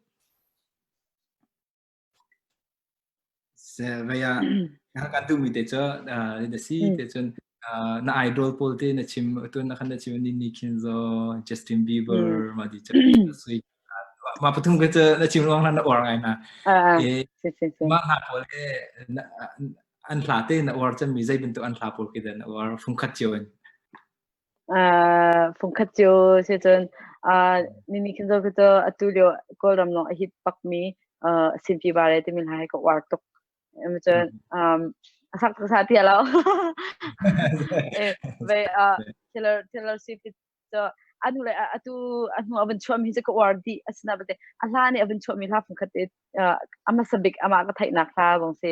Vaya kan tu mi te cu na si te cun na idol pawl te na chim tun na khan na chim ni ni khin zo Justin Bieber ma di cu sui ma pathum ka cu na chim ruang na uar ngai na e ma hla pawl he an hla te na uar cem mi zei bantuk an hla pawl khi dah na uar fungkhat cio in? Fungkhat cio si cun nini khin zo khi cu atu lio Kawlram lawng a hit bakmi Sinpi Bare timi hla hi ka uar tuk. Cun a sak tuk sa ti lo. Ve Taylor Taylor Swift cu anu le atu a hnu a van chuahmi cu ka uar dih. Asina belte a hla nih a van chuahmi hla fungkhat te a hmasa bik amah ka theihnak hla zong si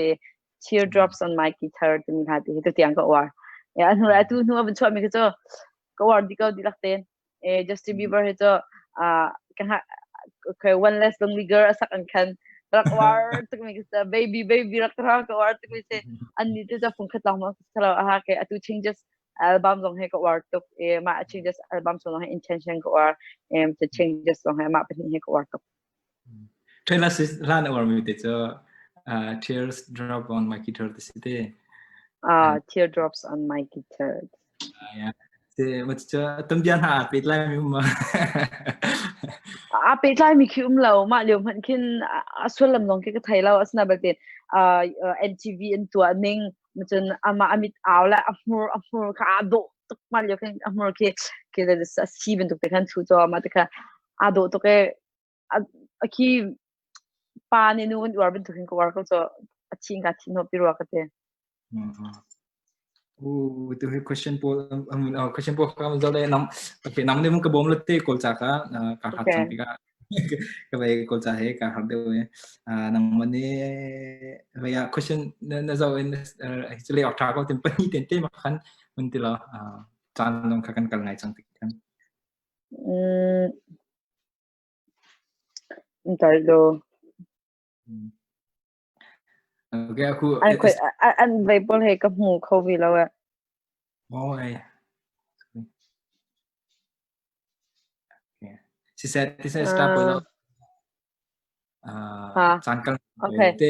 Teardrops on my guitar timi hla ti hi tutiang ka uar. Ya a hnu atu hnu a van chuahmi khi cu ka uar dih ko dihlak tein. Eh Justin Bieber hi cu ka ha okay, One Less Lonely Girl a sak an khan rak uar tuk mi ka baby baby rak ra ka uar tuk mi si an ni te cu fungkhat lawng ma salo a ha ke atu Changes album zong he ka uar tuk e ma Changes album zong he Intention ka uar em the Changes zong he ma pahnih he ka uar tuk. Taylor Swift hla na uarmi te cu Tears Drop on My Guitar ti si te. Teardrops on my guitar. Yeah. Te ma cu tumbia hna aa pehtlai mi um ma? Aa pehtlai mi khi um lo. Mah lio hmanh khin a sullam zong khi ka thei lo. Asina balte MTV an tuah ning cun amah a mit au le a hmur kha aa dawh tuk mah lio khin a hmur khi khi a si bantuk te khan thu caw mah te kha aa dawh tuk e a khi pa nih nu kan uar bantuk hin ka uar ko cu a thin ka thin hnawh pi rua ka ti. Tu hi question pawl question pawl ka zo le nam okay nam ne mun ka bom le te kol cha ka ka hat chang tika ka vai kol cha he ka har deu e nang mane vaya question na zo in actually ok tha ko tin pani ten te ma khan mun ti lo chan dong kha kan kal ngai chang tik kan. Tal Okay, aku An khoi an vei pawl he ka hmu kho ve lo eh. Oh, ai. Siseh tiseh start poi lo. Caan kal te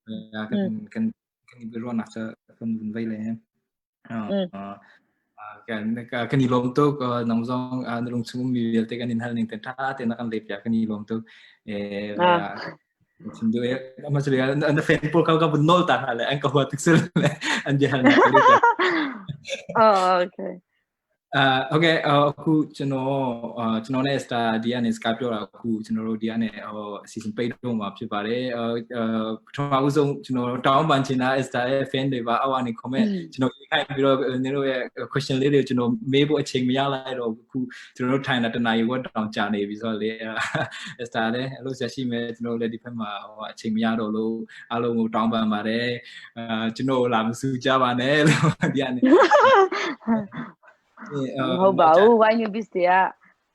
kan kan kan i ruahnak cu kan vun vei le. Kan kan i lawm tuk nang zong na lungchung ummi vialte kan in hal ning te ṭha te na kan lep piak kan i lawm tuk. Eh chim duh ma su na fan pawl ka vun nawl ta hna le an ka hua tuk sul le an bia hal nak Oh, okay. ဟုတ်ကဲ့အခုကျွန်တော်ကျွန်တော်နဲ့ Star ဒီကနေစကားပြောတာအခုကျွန်တော်တို့ဒီကနေဟိုအစီအစဉ်ပိတ်တော့မှာဖြစ်ပါတယ်ပထမဦးဆုံးကျွန်တော်တောင်းပန်ချင်တာ Star ရဲ့ fan တွေပါအောက်ကနေ comment ကျွန်တော်ရေးခိုင်းပြီးတော့နင်တို့ရဲ့ question လေးတွေကိုကျွန်တော်မေးဖို့အချိန်မရလိုက်တော့အခုကျွန်တော်တို့ထိုင်တာတနာရီဝက်တောင်ကြာနေပြီဆိုတော့လေ Star လည်းအဲ့လိုဆက်ရှိမယ်ကျွန်တော်လည်းဒီဘက်မှာဟိုအချိန်မရတော့လို့အားလုံးကိုတောင်းပန်ပါတယ်အာကျွန်တော်လာမစူကြပါနဲ့လို့ဒီကနေ မဟုတ်ပါဘူး why new beast တွေက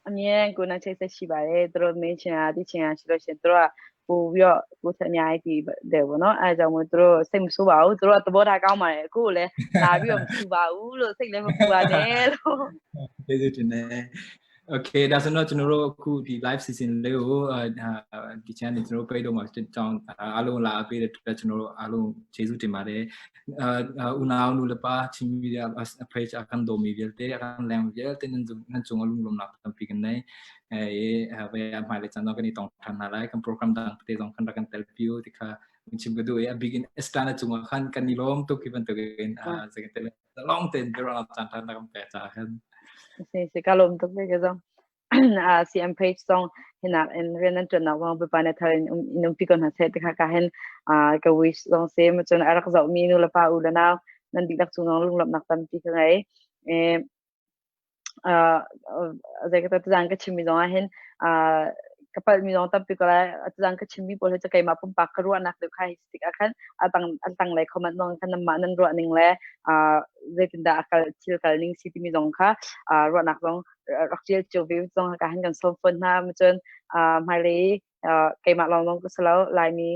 အမြဲကိုနဲ့ချိတ်ဆက်ရှိပါတယ်သူတို့မင်းချင်တာသိချင်တာရှိလို့ရှိရင်သူတို့ကပို့ပြီးတော့ကိုယ်ဆက်အများကြီးတည်တယ်ပေါ့နော်အဲဒါကြောင့်မို့သူတို့စိတ်မဆိုးပါဘူးသူတို့ကသဘောထားကောင်းပါတယ်အခုလည်းလာပြီးတော့မဆူပါဘူးလို့စိတ်လည်းမပူပါနဲ့လို့ ကျေးဇူးတင်တယ် Okay ဒါဆိုတော့ကျွန်တော်တို့အခုဒီ live season လေးကိုဒီ channel ကျွန်တော်တို့ပိတ်တော့မှာတောင်းအားလုံးလာအားပေးတဲ့အတွက်ကျွန်တော်တို့အားလုံးကျေးဇူးတင်ပါတယ်အာဦးနာနူလပါချင်းမီဒီယာ page အကန်ဒိုမီဗီတဲအကန်လမ်ဗီတဲနန်ဇုနန်ချုံအလုံးလုံးနာတမ်ပီကန်နေအဲဝေအမိုင်လေချန်တော့ကနေတောင်းထန်လာလိုက်ကန် program တန်တေဇောင်းကန်ကန်tel piu tikha chim ka du e a bigin estana chunga khan kan ni lom to ki ban to gen a second long ten bero chan than na kam pe cha khan. Si si ka lawm tuk ve ka zong. CM page zong hinak in rian nan ṭuannak zong Bawipa nih thar in in umpi ko hna seh ti kha ka hin ka wish zong si. Cun a rak zohmi nu le pa u le nau nan dihlak cung zong lunglawmhnak tampi ka ngei. Zei ka tuzaan ka chimmi zong ah hin ka palhmi zong tampi ko lai. Tuzaan ka chimmi pawl hi cu keimah pumpak ka ruahnak deuh kha hi si tikah khan a tang a tanglei comment zong khan nanmah nan ruah ning le zeitindah a kal thil kal ning si timi zong kha ruahnak zong rak ṭial cio ve zong ka han kan sawm fawn hna. Cun hmailei keimah lawng zong ka si lo, Laimi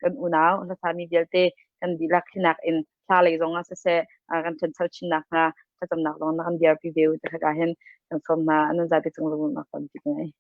kan unau hlasami vialte kan dihlak hinak in hla lei zong ah siseh kan ṭhancho chinnak hnga thlacamnak zong na kan dirpi ve u ti kha hin kan sawm hna. Nan zapi cung lungnak tampi ka ngei.